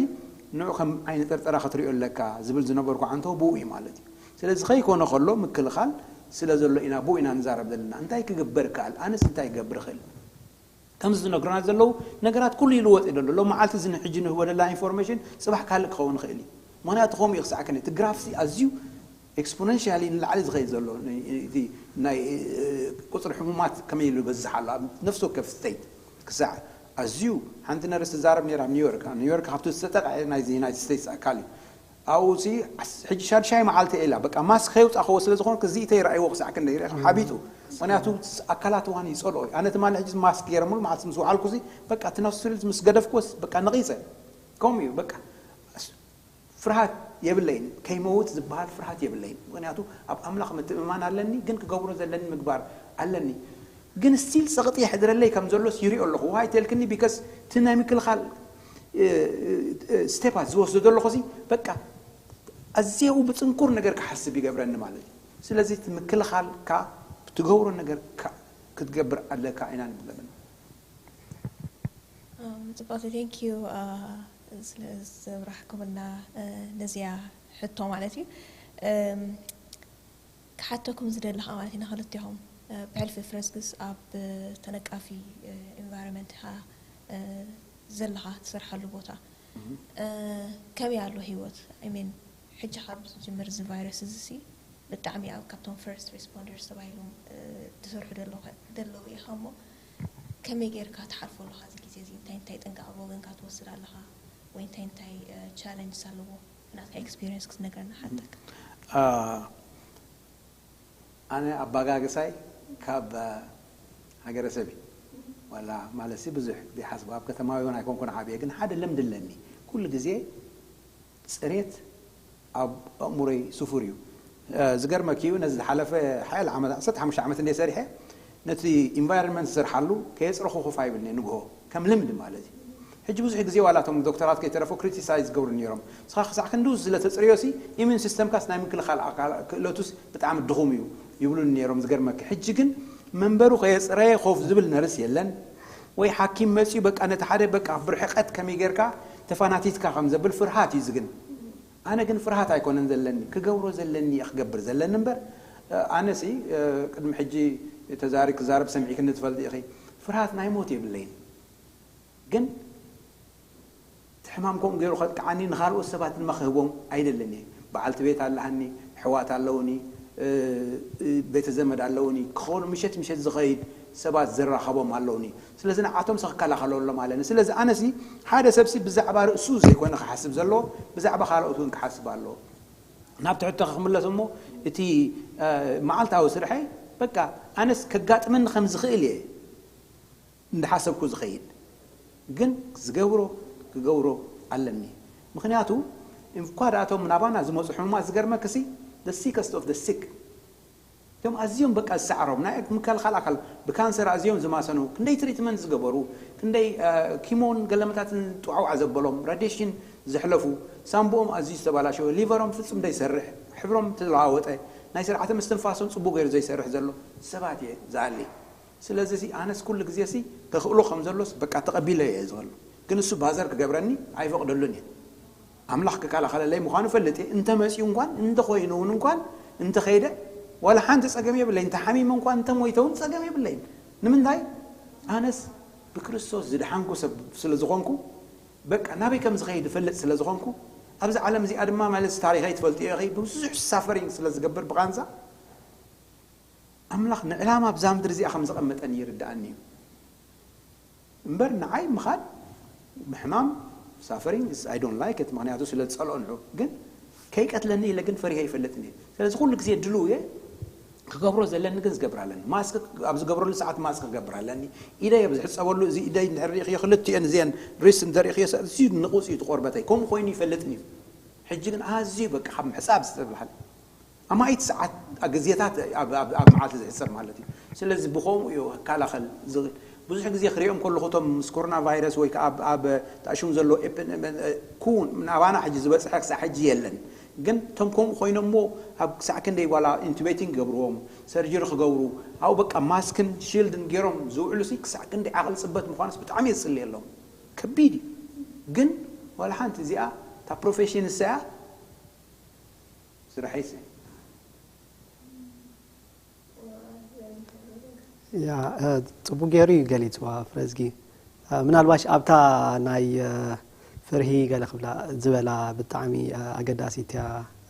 ንዑ ከም ዓይኒ ጥርጠራ ክትሪኦ ኣለካ ዝብል ዝነበርኩ ዓንቶ ብኡ እዩ ማለት እዩ። ስለዚ ከይኮነ ከሎ ምክልኻል ስለ ዘሎ ኢና ብኡ ኢና ንዛረብ ዘለና። እንታይ ክግበር ይከኣል? ኣነስ እንታይ ክገብር ይኽእል? ከምዚ ዝነግሩና ዘለዉ ነገራት ኩሉ ይልወጥ እዩ ዘሎ። ሎም መዓልቲ እዚ ንሕጂ ንህቦ ዘለና ኢንፎርሜሽን ፅባሕ ካልእ ክኸውን ይኽእል እዩ። ምክንያቱ ከምኡ እዩ ክሳዕ ክንዲ እቲ ግራፍሲ ኣዝዩ ኤክስፖነንሻሊ ንላዕሊ ዝኸይድ ዘሎ፣ እቲ ናይ ቁፅሪ ሕሙማት ከመይ ኢሉ ይበዝሕ ኣሎ ኣብ ነፍሲ ወከፍ ስቴት። ክሳዕ ኣዝዩ ሓንቲ ነርስ ትዛረብ ነይራ ኣብ ኒውዮርክ። ኒውዮርክ ካብቲ ዝተጠቕዐ ናይዚ ዩናይትድ ስቴትስ ኣካል እዩ። ኣብኡ ሲ ሕጂ ሻድሻይ መዓልቲ ኢላ በቃ ማስክ ከየውፃእክዎ ስለ ዝኾንኩ ዝኢተ ይረኣይዎ ክሳዕ ክንደ ይረአ ሓቢጡ። ምክንያቱ ኣካላት ዋን ይፀልኦ እዩ። ኣነ ትማሊ ሕጂ ማስክ ገይረ ሙሉ መዓልቲ ምስ ውዓልኩ ሲ በቃ እቲ ኖስትሪል ምስ ገደፍክዎስ በቃ ነቒፀ። ከምኡ እዩ በቃ። ፍርሃት የብለይን፣ ከይመውት ዝበሃል ፍርሃት የብለይን። ምክንያቱ ኣብ ኣምላኽ ምትእምማን ኣለኒ፣ ግን ክገብሮ ዘለኒ ምግባር ኣለኒ። ግን ስቲል ፀቕጢ የሕድረለይ ከም ዘሎስ ይሪኦ ኣለኹ። ዋይ ተልክኒ ቢከስ እቲ ናይ ምክልኻል ስቴፓት ዝወስዶ ዘለኹ ሲ በቃ ኣዝየው ብፅንኩር ነገር ክሓስብ ይገብረኒ ማለት እዩ። ስለዚ እቲ ምክልኻልካ ትገብሮ ነገር ክትገብር ኣለካ ኢና ንብል ዘለና። ፅቡቅ፣ thank you ስለ ዘብራህኩምልና ነዚኣ ሕቶ ማለት እዩ። ክሓተኩም ዝደሊ ከዓ ማለት እዩ ንክልቴኹም፣ ብሕልፊ ፍረስግስ ኣብ ተነቃፊ ኢንቫይሮንመንት ኢኻ ዘለኻ ትሰርሓሉ ቦታ ከመይ ኣሎ ህይወት? I mean ሕጂ ካብ ዝጅምር እዚ ቫይረስ እዚ ሲ ብጣዕሚ ኣብ ካብቶም ፈርስት ሪስፖንደርስ ተባሂሎም ዝሰርሑ ዘለዉ ኢኻ እሞ ከመይ ጌርካ ትሓልፎ ኣለኻ እዚ ግዜ እዚ? እንታይ እንታይ ጥንቃቐ ብወገንካ ትወስድ ኣለኻ ወይ እንታይ እንታይ ቻለንጅስ ኣለዎ? ናትካ ኤክስፒሪየንስ ክትነግረና ሓተካ። ኣነ ኣባጋግሳይ ካብ ሃገረሰብ እዩ። ዋላ ማለት ሲ ብዙሕ ዘይሓስቦ ኣብ ከተማዊ እውን ኣይኮንኩን ዓብየ፣ ግን ሓደ ልምዲ ኣለኒ። ኩሉ ግዜ ፅሬት ኣብ ኣእምሮይ ስፉር እዩ። ዝገርመኪ እዩ ነዚ ዝሓለፈ ሓያለ ዓመት ዓሰርተ ሓሙሽተ ዓመት እንደ ሰሪሐ ነቲ ኢንቫይሮንመንት ዝሰርሓሉ ከየፅረኹ ኮፍ ኣይብልኒ ንግሆ ከም ልምዲ ማለት እዩ። ሕጂ ብዙሕ ግዜ ዋላ እቶም ዶክተራት ከይተረፉ ክሪቲሳይዝ ዝገብሩ ነይሮም። ንስኻ ክሳዕ ክንድኡ ስለ ተፅርዮ ሲ ኢሚን ሲስተምካስ ናይ ምክልኻል ኣካል ክእለቱስ ብጣዕሚ ድኹም እዩ ይብሉኒ ነይሮም። ዝገርመኪ ሕጂ ግን መንበሩ ከየፅረየ ኮፍ ዝብል ነርስ የለን ወይ ሓኪም መፅዩ በቃ ነቲ ሓደ በቃ ብርሕቀት ከመይ ጌርካ ተፋናቲትካ ከም ዘብል ፍርሃት እዩ ዝግን። ኣነ ግን ፍርሃት ኣይኮነን ዘለኒ፣ ክገብሮ ዘለኒ እየ ክገብር ዘለኒ እምበር ኣነሲ ቅድሚ ሕጂ ተዛሪ ክዛረብ ሰሚዕክኒ ትፈልጢ ኢኺ። ፍርሃት ናይ ሞት የብለይን። ግን እቲ ሕማም ከምኡ ገይሩ ከጥቅዓኒ ንኻልኦት ሰባት ድማ ክህቦም ኣይደልን እየ። በዓልቲ ቤት ኣለሃኒ፣ ኣሕዋት ኣለውኒ፣ ቤተ ዘመድ ኣለውኒ፣ ክኾኑ ምሸት ምሸት ዝኸይድ ሰባት ዝራኸቦም ኣለውኒ። ስለዚ ንዓቶም ሲ ክከላኸለሎም ኣለኒ። ስለዚ ኣነሲ ሓደ ሰብሲ ብዛዕባ ርእሱ ዘይኮነ ክሓስብ ዘለዎ፣ ብዛዕባ ካልኦት እውን ክሓስብ ኣለዎ። ናብቲ ሕቶኻ ክምለስ እሞ እቲ መዓልታዊ ስርሐይ በቃ ኣነስ ከጋጥመኒ ከም ዝኽእል እየ እንዳሓሰብኩ ዝኸይድ፣ ግን ዝገብሮ ክገብሮ ኣለኒ። ምክንያቱ እኳ ደኣቶም ናባና ዝመፁ ሕሙማት ዝገርመክሲ the sickest of the sick እቶም ኣዝዮም በቃ ዝሰዓሮም ናይ ምክልኻል ኣካል ብካንሰር ኣዝዮም ዝማሰኑ ክንደይ ትሪትመንት ዝገበሩ ክንደይ ኪሞን ገለመታትን ጥዋዕዋዕ ዘበሎም ራዲሽን ዘሕለፉ ሳምብኦም ኣዝዩ ዝተባላሸወ ሊቨሮም ፍጹም ዘይሰርሕ ሕብሮም ተለዋወጠ ናይ ስርዓተ ምስትንፋሶም ጽቡቅ ገይሩ ዘይሰርሕ ዘሎ ሰባት እየ ዝኣሊ። ስለዚ ሲ ኣነስ ኩሉ ግዜ ሲ ተኽእሎ ከም ዘሎስ በቃ ተቐቢለ እየ ዝኸሉ። ግን እሱ ባዘር ክገብረኒ ኣይፈቕደሉን እየ። ኣምላኽ ክከላኸለለይ ምዃኑ ፈልጥ እየ። እንተመፅዩ እንኳን እንተኾይኑ እውን እንኳን እንተኸይደ ዋላ ሓንቲ ፀገም የብለይን። እንተሓሚመ እንኳን እንተሞይተ እውን ፀገም የብለይን። ንምንታይ? ኣነስ ብክርስቶስ ዝደሓንኩ ሰብ ስለ ዝኾንኩ በቃ ናበይ ከም ዝኸይድ እፈልጥ ስለ ዝኾንኩ ኣብዚ ዓለም እዚኣ ድማ ማለት ታሪኸይ ትፈልጥዮ ኢኺ፣ ብዙሕ ሳፈሪንግ ስለ ዝገብር ብቓንዛ ኣምላኽ ንዕላማ ኣብዛ ምድሪ እዚኣ ከም ዘቐመጠኒ ይርድኣኒ እዩ። እምበር ንዓይ ምኻድ ብሕማም ሳፈሪንግ I don't like it፣ ምኽንያቱ ስለ ዝጸልኦ ንዑ። ግን ከይቀትለኒ ኢለ ግን ፈሪሀ ይፈልጥን እየ። ስለዚ ኩሉ ግዜ ድልው እየ ክገብሮ ዘለኒ ግን ዝገብር ኣለኒ። ማስክ ኣብ ዝገብረሉ ሰዓት ማስክ ክገብር ኣለኒ። ኢደይ ኣብ ዝሕጸበሉ እዚ ኢደይ እንድሕር ርኢኽዮ ክልቲኤን እዚአን ሪስት እንተርኢኽዮ እዚ ንቑጽ እዩ እቲ ቆርበተይ። ከምኡ ኮይኑ ይፈልጥን እዩ። ሕጂ ግን ኣዝዩ በቃ ካብ ምሕጻብ ዝተብሃል ኣማኢት ሰዓት ግዜታት ኣብ ኣብ- ኣብ መዓልቲ ዝሕጸብ ማለት እዩ። ስለዚ ብኸምኡ እዩ ክከላኸል ዝኽእል። ብዙሕ ግዜ ክሪኦም ከለኹ እቶም ምስ ኮሮና ቫይረስ ወይ ከዓ ኣብ ኣብ ተኣሽሙ ዘሎ ኤፕ- ኩን ናባና ሕጂ ዝበፅሐ ክሳዕ ሕጂ የለን። ግን እቶም ከምኡ ኮይኖም እሞ ኣብ ክሳዕ ክንደይ ዋላ ኢንቱቤቲንግ ገብርዎም ሰርጀሪ ክገብሩ ኣብኡ በቃ ማስክን ሺልድን ገይሮም ዝውዕሉ ሲ ክሳዕ ክንደይ ዓቕሊ ፅበት ምዃኑስ ብጣዕሚ የፅልየሎም። ከቢድ እዩ። ግን ዋላ ሓንቲ እዚኣ እታ ፕሮፌሽን ንሳ እያ ስራሐይስ ያ እ፣ ጽቡቅ ገይሩ እዩ ገሊጽዋ ፍረዝጊ። እ፣ ምናልባሽ ኣብታ ናይ እ፣ ፍርሂ ገለ ክብላ ዝበላ ብጣዕሚ እ፣ ኣገዳሲት እያ።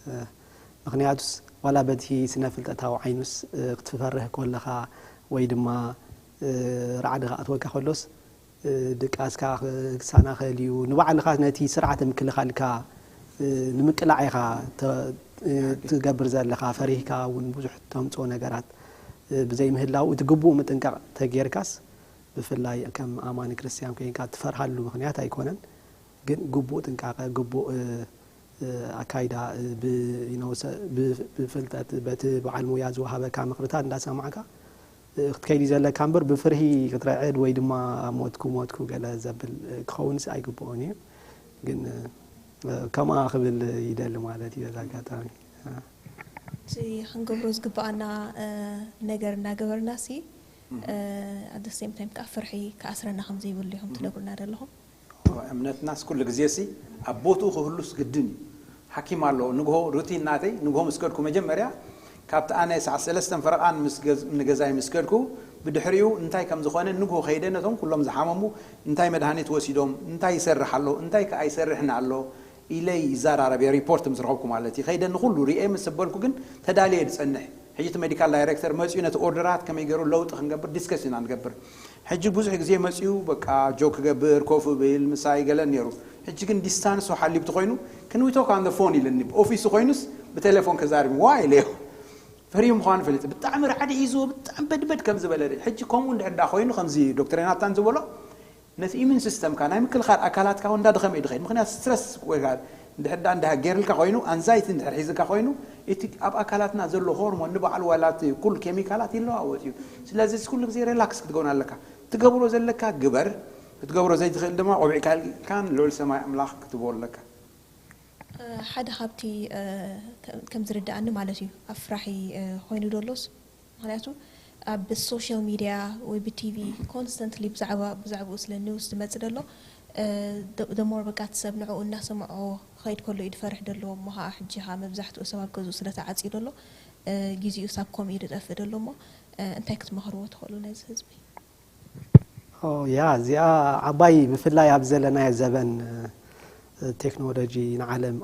እ፣ ምኽንያቱስ ዋላ በቲ ስነ ፍልጠታዊ ዓይኑስ እ፣ ክትፈርህ ከለኻ ወይ ድማ እ፣ ራዕዲ ክኣትወካ ከሎስ እ፣ ድቃስካ ክሳናኸል እዩ። ንባዕልኻ ነቲ ስርዓተ ምክልኻልካ እ፣ ንምቅላዕ ኢኻ ተ- እ፣ ትገብር ዘለኻ። ፈሪህካ እውን ብዙሕ ተምፅኦ ነገራት እ፣ ብዘይምህላው እቲ ግቡእ ምጥንቃቕ ተጌርካስ ብፍላይ ከም ኣማኒ ክርስትያን ኮይንካ ትፈርሃሉ ምኽንያት ኣይኮነን። ግን ግቡእ ጥንቃቐ ግቡእ እ፣ እ፣ ኣካይዳ እ፣ ብ- you know፣ ሰ- ብ- ብፍልጠት በቲ በዓል ሞያ ዝወሃበካ ምኽርታት እንዳሰማዕካ እ፣ ክትከይድ እዩ ዘለካ እምበር ብፍርሂ ክትረዕድ ወይ ድማ ሞትኩ ሞትኩ ገለ ዘብል እ፣ ክኸውንስ ኣይግብኦን እዩ። ግን እ፣ ከምኣ ክብል ይደሊ ማለት እዩ በዚ ኣጋጣሚ። እ። እቲ ክንገብሮ ዝግብኣና እ፣ ነገር እናገበርና ሲ ኣደ ሴም ታይም ከዓ ፍርሒ ክኣስረና ከም ዘይብሉ ኢኹም ትነግሩና ዘለኹም። እምነትናስ ኩሉ ግዜ ሲ ኣብ ቦትኡ ክህሉስ ግድን እዩ። ሓኪም ኣሎ ንግሆ ሩቲን ናተይ ንግሆ ምስ ከድኩ መጀመርያ ካብቲ ኣነ ሰዓት ሰለስተን ፈረቓን ምስ ገዝ- ንገዛይ ምስ ከድኩ ብድሕሪኡ እንታይ ከም ዝኾነ ንግሆ ከይደ ነቶም ኩሎም ዝሓመሙ እንታይ መድሃኒት ወሲዶም እንታይ ይሰርሕ ኣሎ እንታይ ከኣ ይሰርሕን ኣሎ ኢለ ይዘራረብ እየ ሪፖርት ምስ ረኸብኩ ማለት እዩ። ከይደ ንኹሉ ሪኤ ምስ በልኩ ግን ተዳልየ ዝጸንሕ ሕጂ እቲ ሜዲካል ዳይሬክተር መጺኡ ነቲ ኦርደራት ከመይ ገይሩ ለውጢ ክንገብር ዲስከስ ኢና ንገብር። ሕጂ ብዙሕ ግዜ መጺኡ በቃ ጆክ ክገብር ኮፍ ብል ምሳይ ገለን ነይሩ። ሕጂ ግን ዲስታንሱ ሓሊብ ተኾይኑ can we talk on the phone ኢለኒ። ኦፊሱ ኮይኑስ ብቴሌፎን ከዛርብ ዋይ ኢለዮ። ፈሪሁ ምዃኑ ፈሊጠ። ብጣዕሚ ራዕዲ ሒዝዎ ብጣዕሚ በድበድ ከም ዝበለ ርኢ። ሕጂ ከምኡ እንድሕር ደኣ ኮይኑ ከምዚ ዶክተር ዮናታን ዝበሎ ነቲ ኢሚን ሲስተምካ ናይ ምክልኻል ኣካላትካ እውን እንዳደኸመ እዩ ዝኸይድ። ምኽንያት ስትረስ ወይ ከዓ እንድሕር ደኣ እንዳ ገይርልካ ኮይኑ ኣንዛይቲ እንድሕር ሒዝካ ኮይኑ እቲ ኣብ ኣካላትና ዘሎ ሆርሞን ንባዕሉ ዋላ እቲ ኩል ኬሚካላት ይለዋወጥ እዩ። ስለዚ እዚ ኩሉ ግዜ ሪላክስ ክትገብር ኣለካ። ትገብሮ ዘለካ ግበር፣ ክትገብሮ ዘይትኽእል ድማ ቆቢዕካ ኣልቂቕካን ልዑል ሰማይ ኣምላኽ ክትቦ ኣለካ። ሓደ ካብቲ ከም ዝርድኣኒ ማለት እዩ ኣፍራሒ ኮይኑ ደሎስ ምክንያቱ ኣብ social media ወይ ብ TV constantly ብዛዕባ ብዛዕባኡ ስለ news ዝመጽእ ደሎ the more በቃ እቲ ሰብ ንዕኡ እናሰምዖ ክኸይድ ከሎ እዩ ዝፈርሕ ደሎ እሞ ከዓ ሕጂ ከዓ መብዛሕትኡ ሰብ ኣብ ገዝኡ ስለ ተዓጽዩ ደሎ ግዜኡ ሳብ ከምኡ እዩ ዝጠፍእ ደሎ እሞ እንታይ ክትመኽርዎ ትኽእሉ ነዚ ህዝቢ? ያ እዚኣ ዓባይ ብፍላይ ኣብ ዘለናዮ ዘበን ቴክኖሎጂ ንዓለም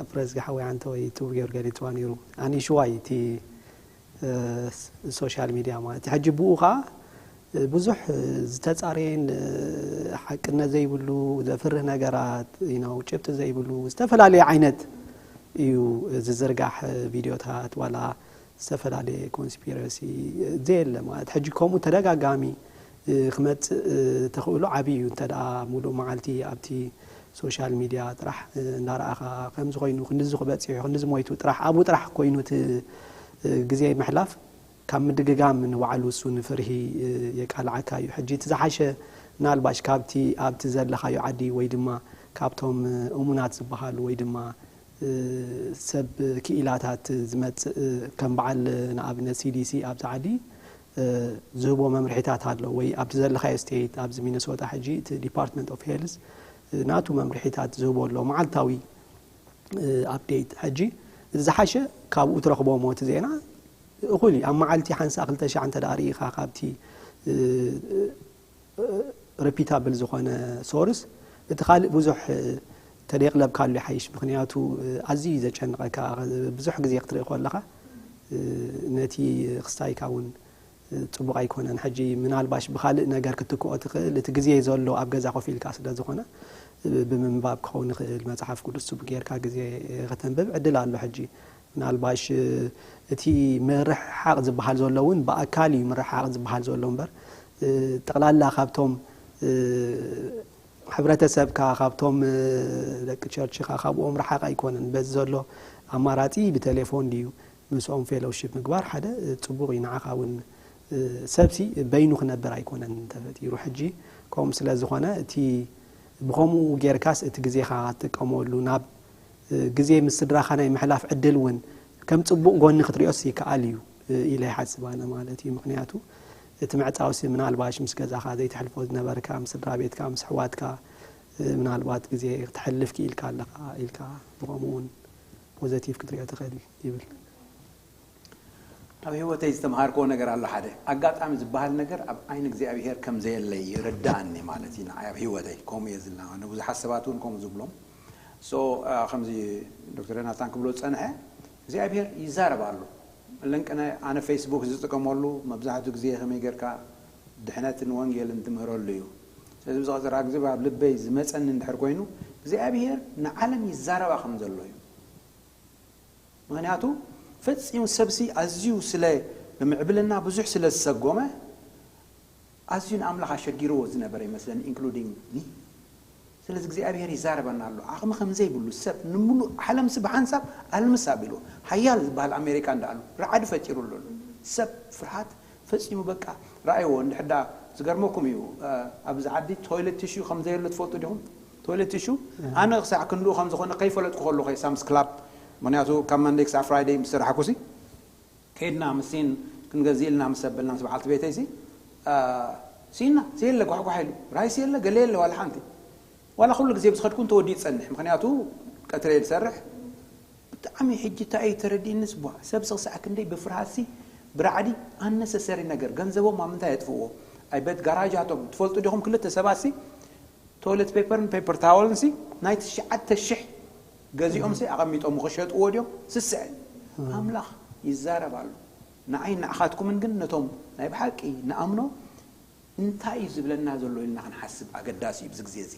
ፕረዝጊ ሓወይ ኣንተ ወይ ትውር ገሊፅዋ ነይሩ ኣኒሽዋይ እቲ ሶሻል ሚዲያ ማለት ሕጂ ብኡ ከዓ ብዙሕ ዝተፃረየን ሓቅነት ዘይብሉ ዘፍርህ ነገራት ነው ጭብጢ ዘይብሉ ዝተፈላለዩ ዓይነት እዩ ዝዝርጋሕ ቪዲዮታት ዋላ ዝተፈላለየ ኮንስፒረሲ ዘየለ ማለት ሕጂ ከምኡ ተደጋጋሚ ክመፅእ ተኽእሎ ዓብዪ እዩ እንተ ደኣ ሙሉእ መዓልቲ ኣብቲ ሶሻል ሚድያ ጥራሕ እናረኣኻ ከምዚ ኮይኑ ክንድዚ ክበፅሑ ክንድዚ ሞይቱ ጥራሕ ኣብኡ ጥራሕ ኮይኑ እቲ ግዜ ምሕላፍ ካብ ምድግጋም ንባዕሉ እሱ ንፍርሂ የቃልዓካ እዩ ሕጂ እቲ ዝሓሸ ምናልባሽ ካብቲ ኣብቲ ዘለኻዮ ዓዲ ወይ ድማ ካብቶም እሙናት ዝበሃሉ ወይ ድማ ሰብ ክኢላታት ዝመፅእ ከም በዓል ንኣብነት CDC ኣብዚ ዓዲ ዝህቦ መምርሒታት ኣሎ ወይ ኣብቲ ዘለኻዮ state ኣብዚ ሚነሶታ ሕጂ እቲ Department of Health ናቱ መምርሒታት ዝህቦ ኣሎ መዓልታዊ update ሕጂ ዝሓሸ ካብኡ ትረኽቦ ሞ እቲ ዜና እኹል እዩ ኣብ መዓልቲ ሓንሳ ክልተ ሻዕ እንተ ርኢኻ ካብቲ reputable ዝኾነ source እቲ ካልእ ብዙሕ ተደይቕለብካሉ ይሓይሽ። ምኽንያቱ ኣዝዩ እዩ ዘጨንቐካ። ብዙሕ ግዜ ክትርኢ ከለኻ ነቲ ክስታይካ እውን ጽቡቕ ኣይኮነን። ሕጂ ምናልባሽ ብኻልእ ነገር ክትክኦ ትኽእል። እቲ ግዜ ዘሎ ኣብ ገዛ ኮፍ ኢልካ ስለ ዝኾነ ብምንባብ ክኸውን ይኽእል። መጽሓፍ ቅዱስ ጽቡቕ ጌርካ ግዜ ከተንብብ ዕድል ኣሎ። ሕጂ ምናልባሽ እቲ ምርሕሓቕ ዝበሃል ዘሎ እውን ብኣካል እዩ ምርሕሓቕ ዝበሃል ዘሎ እምበር ጠቕላላ ካብቶም ሕብረተሰብካ ካብቶም ደቂ ቸርችኻ ካብኦም ረሓቕ ኣይኮነን። በዚ ዘሎ ኣማራጺ ብቴሌፎን ድዩ ምስኦም ፌሎውሺፕ ምግባር ሓደ ጽቡቕ እዩ። ንዓኻ እውን ሰብሲ በይኑ ክነብር ኣይኮነን ተፈጢሩ። ሕጂ ከምኡ ስለ ዝኾነ እቲ ብኸምኡ ጌርካስ እቲ ግዜኻ ትጥቀመሉ ናብ ግዜ ምስ ስድራኻ ናይ ምሕላፍ ዕድል እውን ከም ጽቡቕ ጎኒ ክትሪኦስ ይከኣል እዩ ኢለ ይሓስብ ኣነ ማለት እዩ። ምኽንያቱ እቲ ምዕጻውሲ ምናልባሽ ምስ ገዛኻ ዘይተሕልፎ ዝነበርካ ምስ ስድራ ቤትካ ምስ ኣሕዋትካ ምናልባት ግዜ ክተሕልፍ ክኢልካ ኣለኻ ኢልካ ብኸምኡ እውን ፖዘቲቭ ክትሪኦ ትኽእል ይብል። ኣብ ህይወተይ ዝተምሃርክዎ ነገር ኣሎ። ሓደ ኣጋጣሚ ዝበሃል ነገር ኣብ ዓይኒ እግዚኣብሄር ከም ዘየለይ ይርድኣኒ ማለት እዩ። ንዓይ ኣብ ህይወተይ ከምኡ እየ ዝልና ንብዙሓት ሰባት እውን ከምኡ ዝብሎም። ሶ ከምዚ ዶክተር ዮናታን ክብሎ ዝጸንሐ እግዚኣብሄር ይዛረብ ኣሎ። ለንቅነ ኣነ ፌስቡክ ዝጥቀመሉ መብዛሕትኡ ግዜ ከመይ ጌርካ ድሕነትን ወንጌልን ትምህረሉ እዩ። ስለዚ ብዝቐፅራ ግዜ ኣብ ልበይ ዝመፀኒ እንድሕር ኮይኑ እግዚኣብሄር ንዓለም ይዛረባ ከም ዘሎ እዩ። ምክንያቱ ፈፂሙ ሰብሲ ኣዝዩ ስለ ንምዕብልና ብዙሕ ስለ ዝሰጎመ ኣዝዩ ንኣምላኽ ኣሸጊርዎ ዝነበረ ይመስለኒ including me። ስለዚ እግዚኣብሔር ይዛረበና ኣሎ። ዓቕሚ ከም ዘይብሉ ሰብ ንምሉእ ዓለምሲ ብሓንሳብ ኣልምስ ኣቢልዎ። ሓያል ዝበሃል ኣሜሪካ እንዳኣሉ ራዕዲ ፈጢሩሉ ኣሎ። ሰብ ፍርሃት ፈጺሙ በቃ ረኣይዎ። እንድሕዳ ዝገርመኩም እዩ ኣብዚ ዓዲ ቶይለት ቲሹ ከም ዘየሎ ትፈልጡ ዲኹም? ቶይለት ቲሹ ኣነ ክሳዕ ክንድኡ ከም ዝኾነ ከይፈለጥኩ ከለኹ ሳምስ ክላብ ምክንያቱ ካብ መንደይ ክሳዕ ፍራይደይ ምስ ሰራሕኩሲ ከይድና ምሲን ክንገዝእ ኢልና ምስ ኣበልና ምስ በዓልቲ ቤተይሲ ሲና ዘየለ ጓሕጓሕ ኢሉ ራይስ የለ ገለ የለ ዋላ ሓንቲ ዋላ ኩሉ ግዜ ብዝኸድኩ እንተወዲኡ ይጸንሕ ምክንያቱ ቀትረ እየ ዝሰርሕ ብጣዕሚ ሕጂ እንታይ እዩ ተረዲእኒ ስቧ ሰብ ስኽሳዕ ክንደይ ብፍርሃትሲ ብራዕዲ ኣነሰሰሪ ነገር ገንዘቦም ኣብ ምንታይ የጥፍዎ ኣይ በት ጋራጃቶም ትፈልጡ ዲኹም ክልተ ሰባትሲ ቶይለት ፔፐርን ፔፐር ታወልን ሲ ናይ ትሽዓተ ሽሕ ገዚኦም ሲ ኣቐሚጦም ክሸጥዎ ድዮም ስስዐ ኣምላኽ ይዛረብ ኣሎ ንዓይ ንዓኻትኩምን ግን ነቶም ናይ ብሓቂ ንኣምኖ እንታይ እዩ ዝብለና ዘሎ ኢልና ክንሓስብ ኣገዳሲ እዩ ብዚ ግዜ እዚ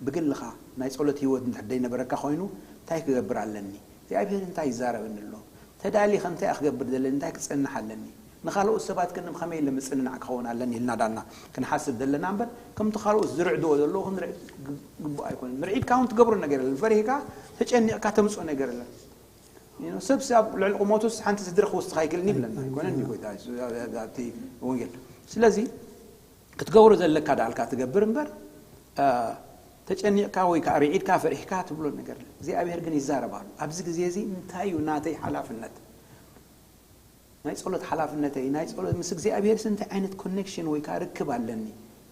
ብግልኻ ናይ ጸሎት ህይወት እንድሕር ዘይነበረካ ኮይኑ እንታይ ክገብር ኣለኒ እግዚኣብሔር እንታይ ይዛረበኒ ኣሎ ተዳሊ ከ እንታይ ክገብር ዘለኒ እንታይ ክጸንሕ ኣለኒ ንኻልኦት ሰባት ከ ከመይ ኢለ ምጽንናዕ ክኸውን ኣለኒ ኢልና ዳና ክንሓስብ ዘለና እምበር ከምቲ ካልኦት ዝርዕድዎ ዘለዉ ክንርኢ ግቡእ ኣይኮነን ርዒድካ እውን ትገብሮ ነገር የለን ፈሪህካ ተጨኒቕካ ተምፅኦ ነገር የለን ሰብ ኣብ ልዕሊ ቁመቱስ ሓንቲ ስድሪ ክውስኻ ይክእልኒ ይብለና ኣይኮነን ጎይታ ኣብቲ ወንጌል ስለዚ ክትገብሮ ዘለካ ዳልካ ትገብር እምበር ተጨኒቕካ ወይ ከዓ ርዒድካ ፈሪሕካ ትብሎ ነገር እግዚኣብሔር ግን ይዛረብ ኣሎ ኣብዚ ግዜ እዚ እንታይ እዩ ናተይ ሓላፍነት ናይ ጸሎት ሓላፍነተይ ናይ ጸሎት ምስ እግዚኣብሔር ሲ እንታይ ዓይነት ኮኔክሽን ወይ ከዓ ርክብ ኣለኒ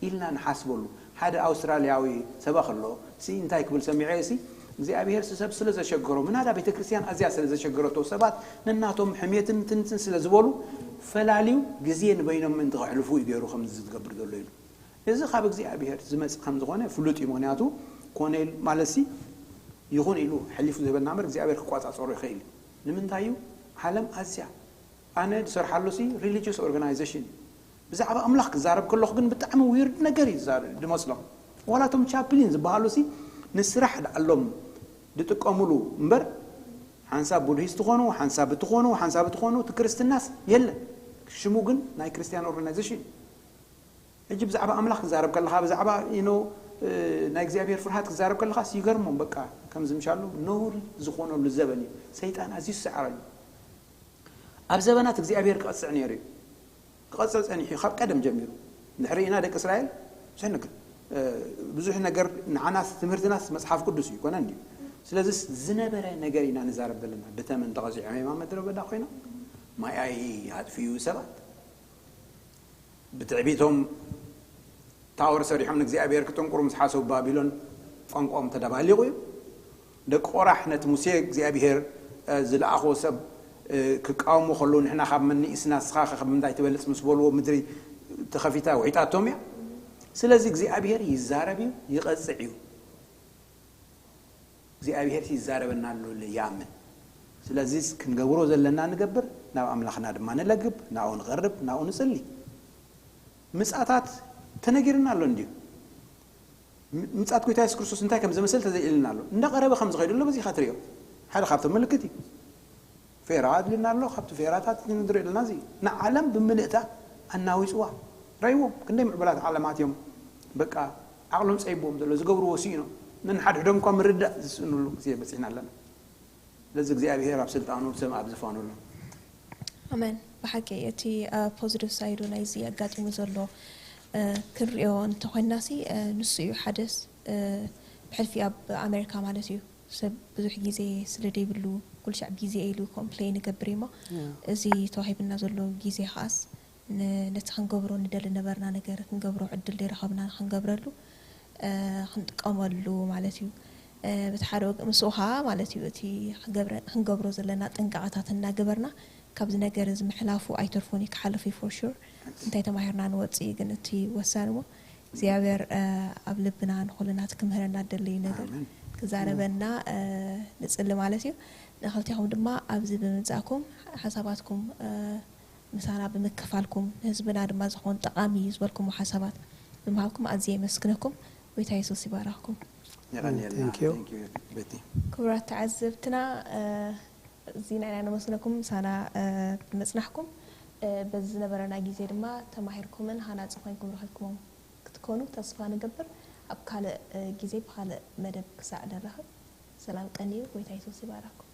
ኢልና ንሓስበሉ ሓደ ኣውስትራልያዊ ሰበኽ ኣሎ ሲ እንታይ ክብል ሰሚዐ ሲ እግዚኣብሔር ሲ ሰብ ስለ ዘሸገሮ ምናዳ ቤተ ክርስቲያን ኣዝያ ስለ ዘሸገረቶ ሰባት ነናቶም ሕሜትን ትንትን ስለ ዝበሉ ፈላልዩ ግዜ ንበይኖም ምእንቲ ከሕልፉ እዩ ገይሩ ከምዚ ዝገብር ዘሎ ኢሉ እዚ ካብ እግዚኣብሔር ዝመጽእ ከም ዝኾነ ፍሉጥ እዩ ምክንያቱ ኮነ ኢሉ ማለት ሲ ይኹን ኢሉ ሕሊፉ ዝህበና እምበር እግዚኣብሔር ክቋጻጸሮ ይኽእል እዩ ንምንታይ እዩ ዓለም ኣዝያ ኣነ ዝሰርሓሉ ሲ religious organization እዩ ብዛዕባ ኣምላኽ ክዛረብ ከለኹ ግን ብጣዕሚ weird ነገር እዩ ዝዛረብ ዝመስሎም ዋላ እቶም ቻፕሊን ዝበሃሉ ሲ ንስራሕ ድኣሎም ዝጥቀሙሉ እምበር ሓንሳብ ቡድሂስት ትኾኑ ሓንሳብ ትኾኑ ሓንሳብ ትኾኑ እቲ ክርስትናስ የለን ሽሙ ግን ናይ ክርስቲያን organization ሕጂ ብዛዕባ ኣምላኽ ክዛረብ ከለኻ ብዛዕባ you know ናይ እግዚኣብሔር ፍርሃት ክዛረብ ከለኻስ ይገርሞም በቃ ከምዚ ምሻሉ ነውሪ ዝኾነሉ ዘበን እዩ ሰይጣን ኣዝዩ ዝሰዓረሉ ኣብ ዘበናት እግዚኣብሔር ክቐፅዕ ነይሩ እዩ ክቐፅዕ ፀኒሑ እዩ ካብ ቀደም ጀሚሩ እንድሕር ኢና ደቂ እስራኤል ብዙሕ ነገር ብዙሕ ነገር ንዓናስ ትምህርትናስ መፅሓፍ ቅዱስ እዩ ይኮነን ድዩ ስለዚስ ዝነበረ ነገር ኢና ንዛረብ ዘለና ብተመን ተቐፂዖም እዮም ኣብ ምድረ በዳ ኮይኖም ማይ ኣይ ኣጥፍኡ ሰባት ብትዕቢቶም ታወር ሰሪሖም ንእግዚኣብሔር ክጥንቁሩ ምስ ሓሰቡ ባቢሎን ቋንቋኦም ተደባሊቑ እዩ። ደቂ ቆራሕ ነቲ ሙሴ እግዚኣብሔር ዝለኣኾ ሰብ ክቃወሙ ከለዉ ንሕና ካብ መን ንኢስና ንስኻ ከ ካብ ምንታይ ትበልጽ ምስ በልዎ ምድሪ ተኸፊታ ውሒጣቶም እያ። ስለዚ እግዚኣብሔር ይዛረብ እዩ፣ ይቐጽዕ እዩ። እግዚኣብሔር ይዛረበና ኣሎ ኢለ ይኣምን። ስለዚ ክንገብሮ ዘለና ንገብር፣ ናብ ኣምላኽና ድማ ንለግብ፣ ናብኡ ንቐርብ፣ ናብኡ ንጽሊ። ምጻታት ተነጊርና ኣሎ እንድዩ። ምጻት ጎይታ የሱስ ክርስቶስ እንታይ ከም ዝመስል ተዘይኢልና ኣሎ። እንዳቐረበ ከም ዝኸይድ ኣሎ በዚ ኢኻ ትሪኦ። ሓደ ካብቶም ምልክት እዩ። ፌራ ኣድልና ኣሎ። ካብቲ ፌራታት ንድሪ ኣለና እዚ ንዓለም ብምልእታ ኣናዊፅዋ። ራይዎም ክንደይ ምዕቡላት ዓለማት እዮም። በቃ ዓቕሎም ፀይቦም ዘሎ ዝገብርዎ ስኢኖም፣ ነንሓድሕዶም እኳ ምርዳእ ዝስእንሉ ግዜ በፂሕና ኣለና። ስለዚ እግዚኣብሔር ኣብ ስልጣኑ፣ ሰብ ኣብ ዝፋኑ ኣሎ። ኣመን። ብሓቂ እቲ ፖዚቲቭ ሳይዱ ናይዚ ኣጋጢሙ ዘሎ ክንሪኦ እንተኮይናሲ፣ ንሱ እዩ ሓደስ። ብሕልፊ ኣብ ኣሜሪካ ማለት እዩ ሰብ ብዙሕ ግዜ ስለ ደይብሉ ኩልሻዕ ግዜ ኢሉ ኮምፕሌን ይገብር እዩሞ፣ እዚ ተዋሂብና ዘሎ ግዜ ከዓስ ነቲ ክንገብሮ ንደሊ ነበርና ነገር ክንገብሮ ዕድል ደይረኸብና ንክንገብረሉ ክንጥቀመሉ ማለት እዩ። በቲ ሓደ ወገን ምስኡ ከዓ ማለት እዩ እቲ ክንገብሮ ዘለና ጥንቃቐታት እናገበርና ካብዚ ነገር እዚ ምሕላፉ ኣይተርፎን እዩ፣ ክሓልፍ እዩ ፎር ሹር። እንታይ ተማሂርና ንወፅእ ግን እቲ ወሳኒ ሞ እግዚኣብሔር ኣብ ልብና ንኩልና እቲ ክምህረና ደለዩ ነገር ክዛረበና ንፅሊ ማለት እዩ። ንክልቲኹም ድማ ኣብዚ ብምምፃእኩም ሓሳባትኩም ምሳና ብምክፋልኩም ንህዝብና ድማ ዝኸውን ጠቓሚ እዩ ዝበልኩሞ ሓሳባት ብምሃብኩም ኣዝየ የመስግነኩም። ጎይታ የሱስ ይባረኽኩም። ክቡራት ተዓዘብትና እዚ ናይና ነመስግነኩም ምሳና ብምፅናሕኩም። በዚ ዝነበረና ግዜ ድማ ተማሂርኩምን ሃናፂ ኮይንኩም ረኺብኩሞም ክትኮኑ ተስፋ ንገብር። ኣብ ካልእ ግዜ ብካልእ መደብ ክሳዕ ንራኸብ ሰላም ቀንዩ። ጎይታ የሱስ ይባረኽኩም።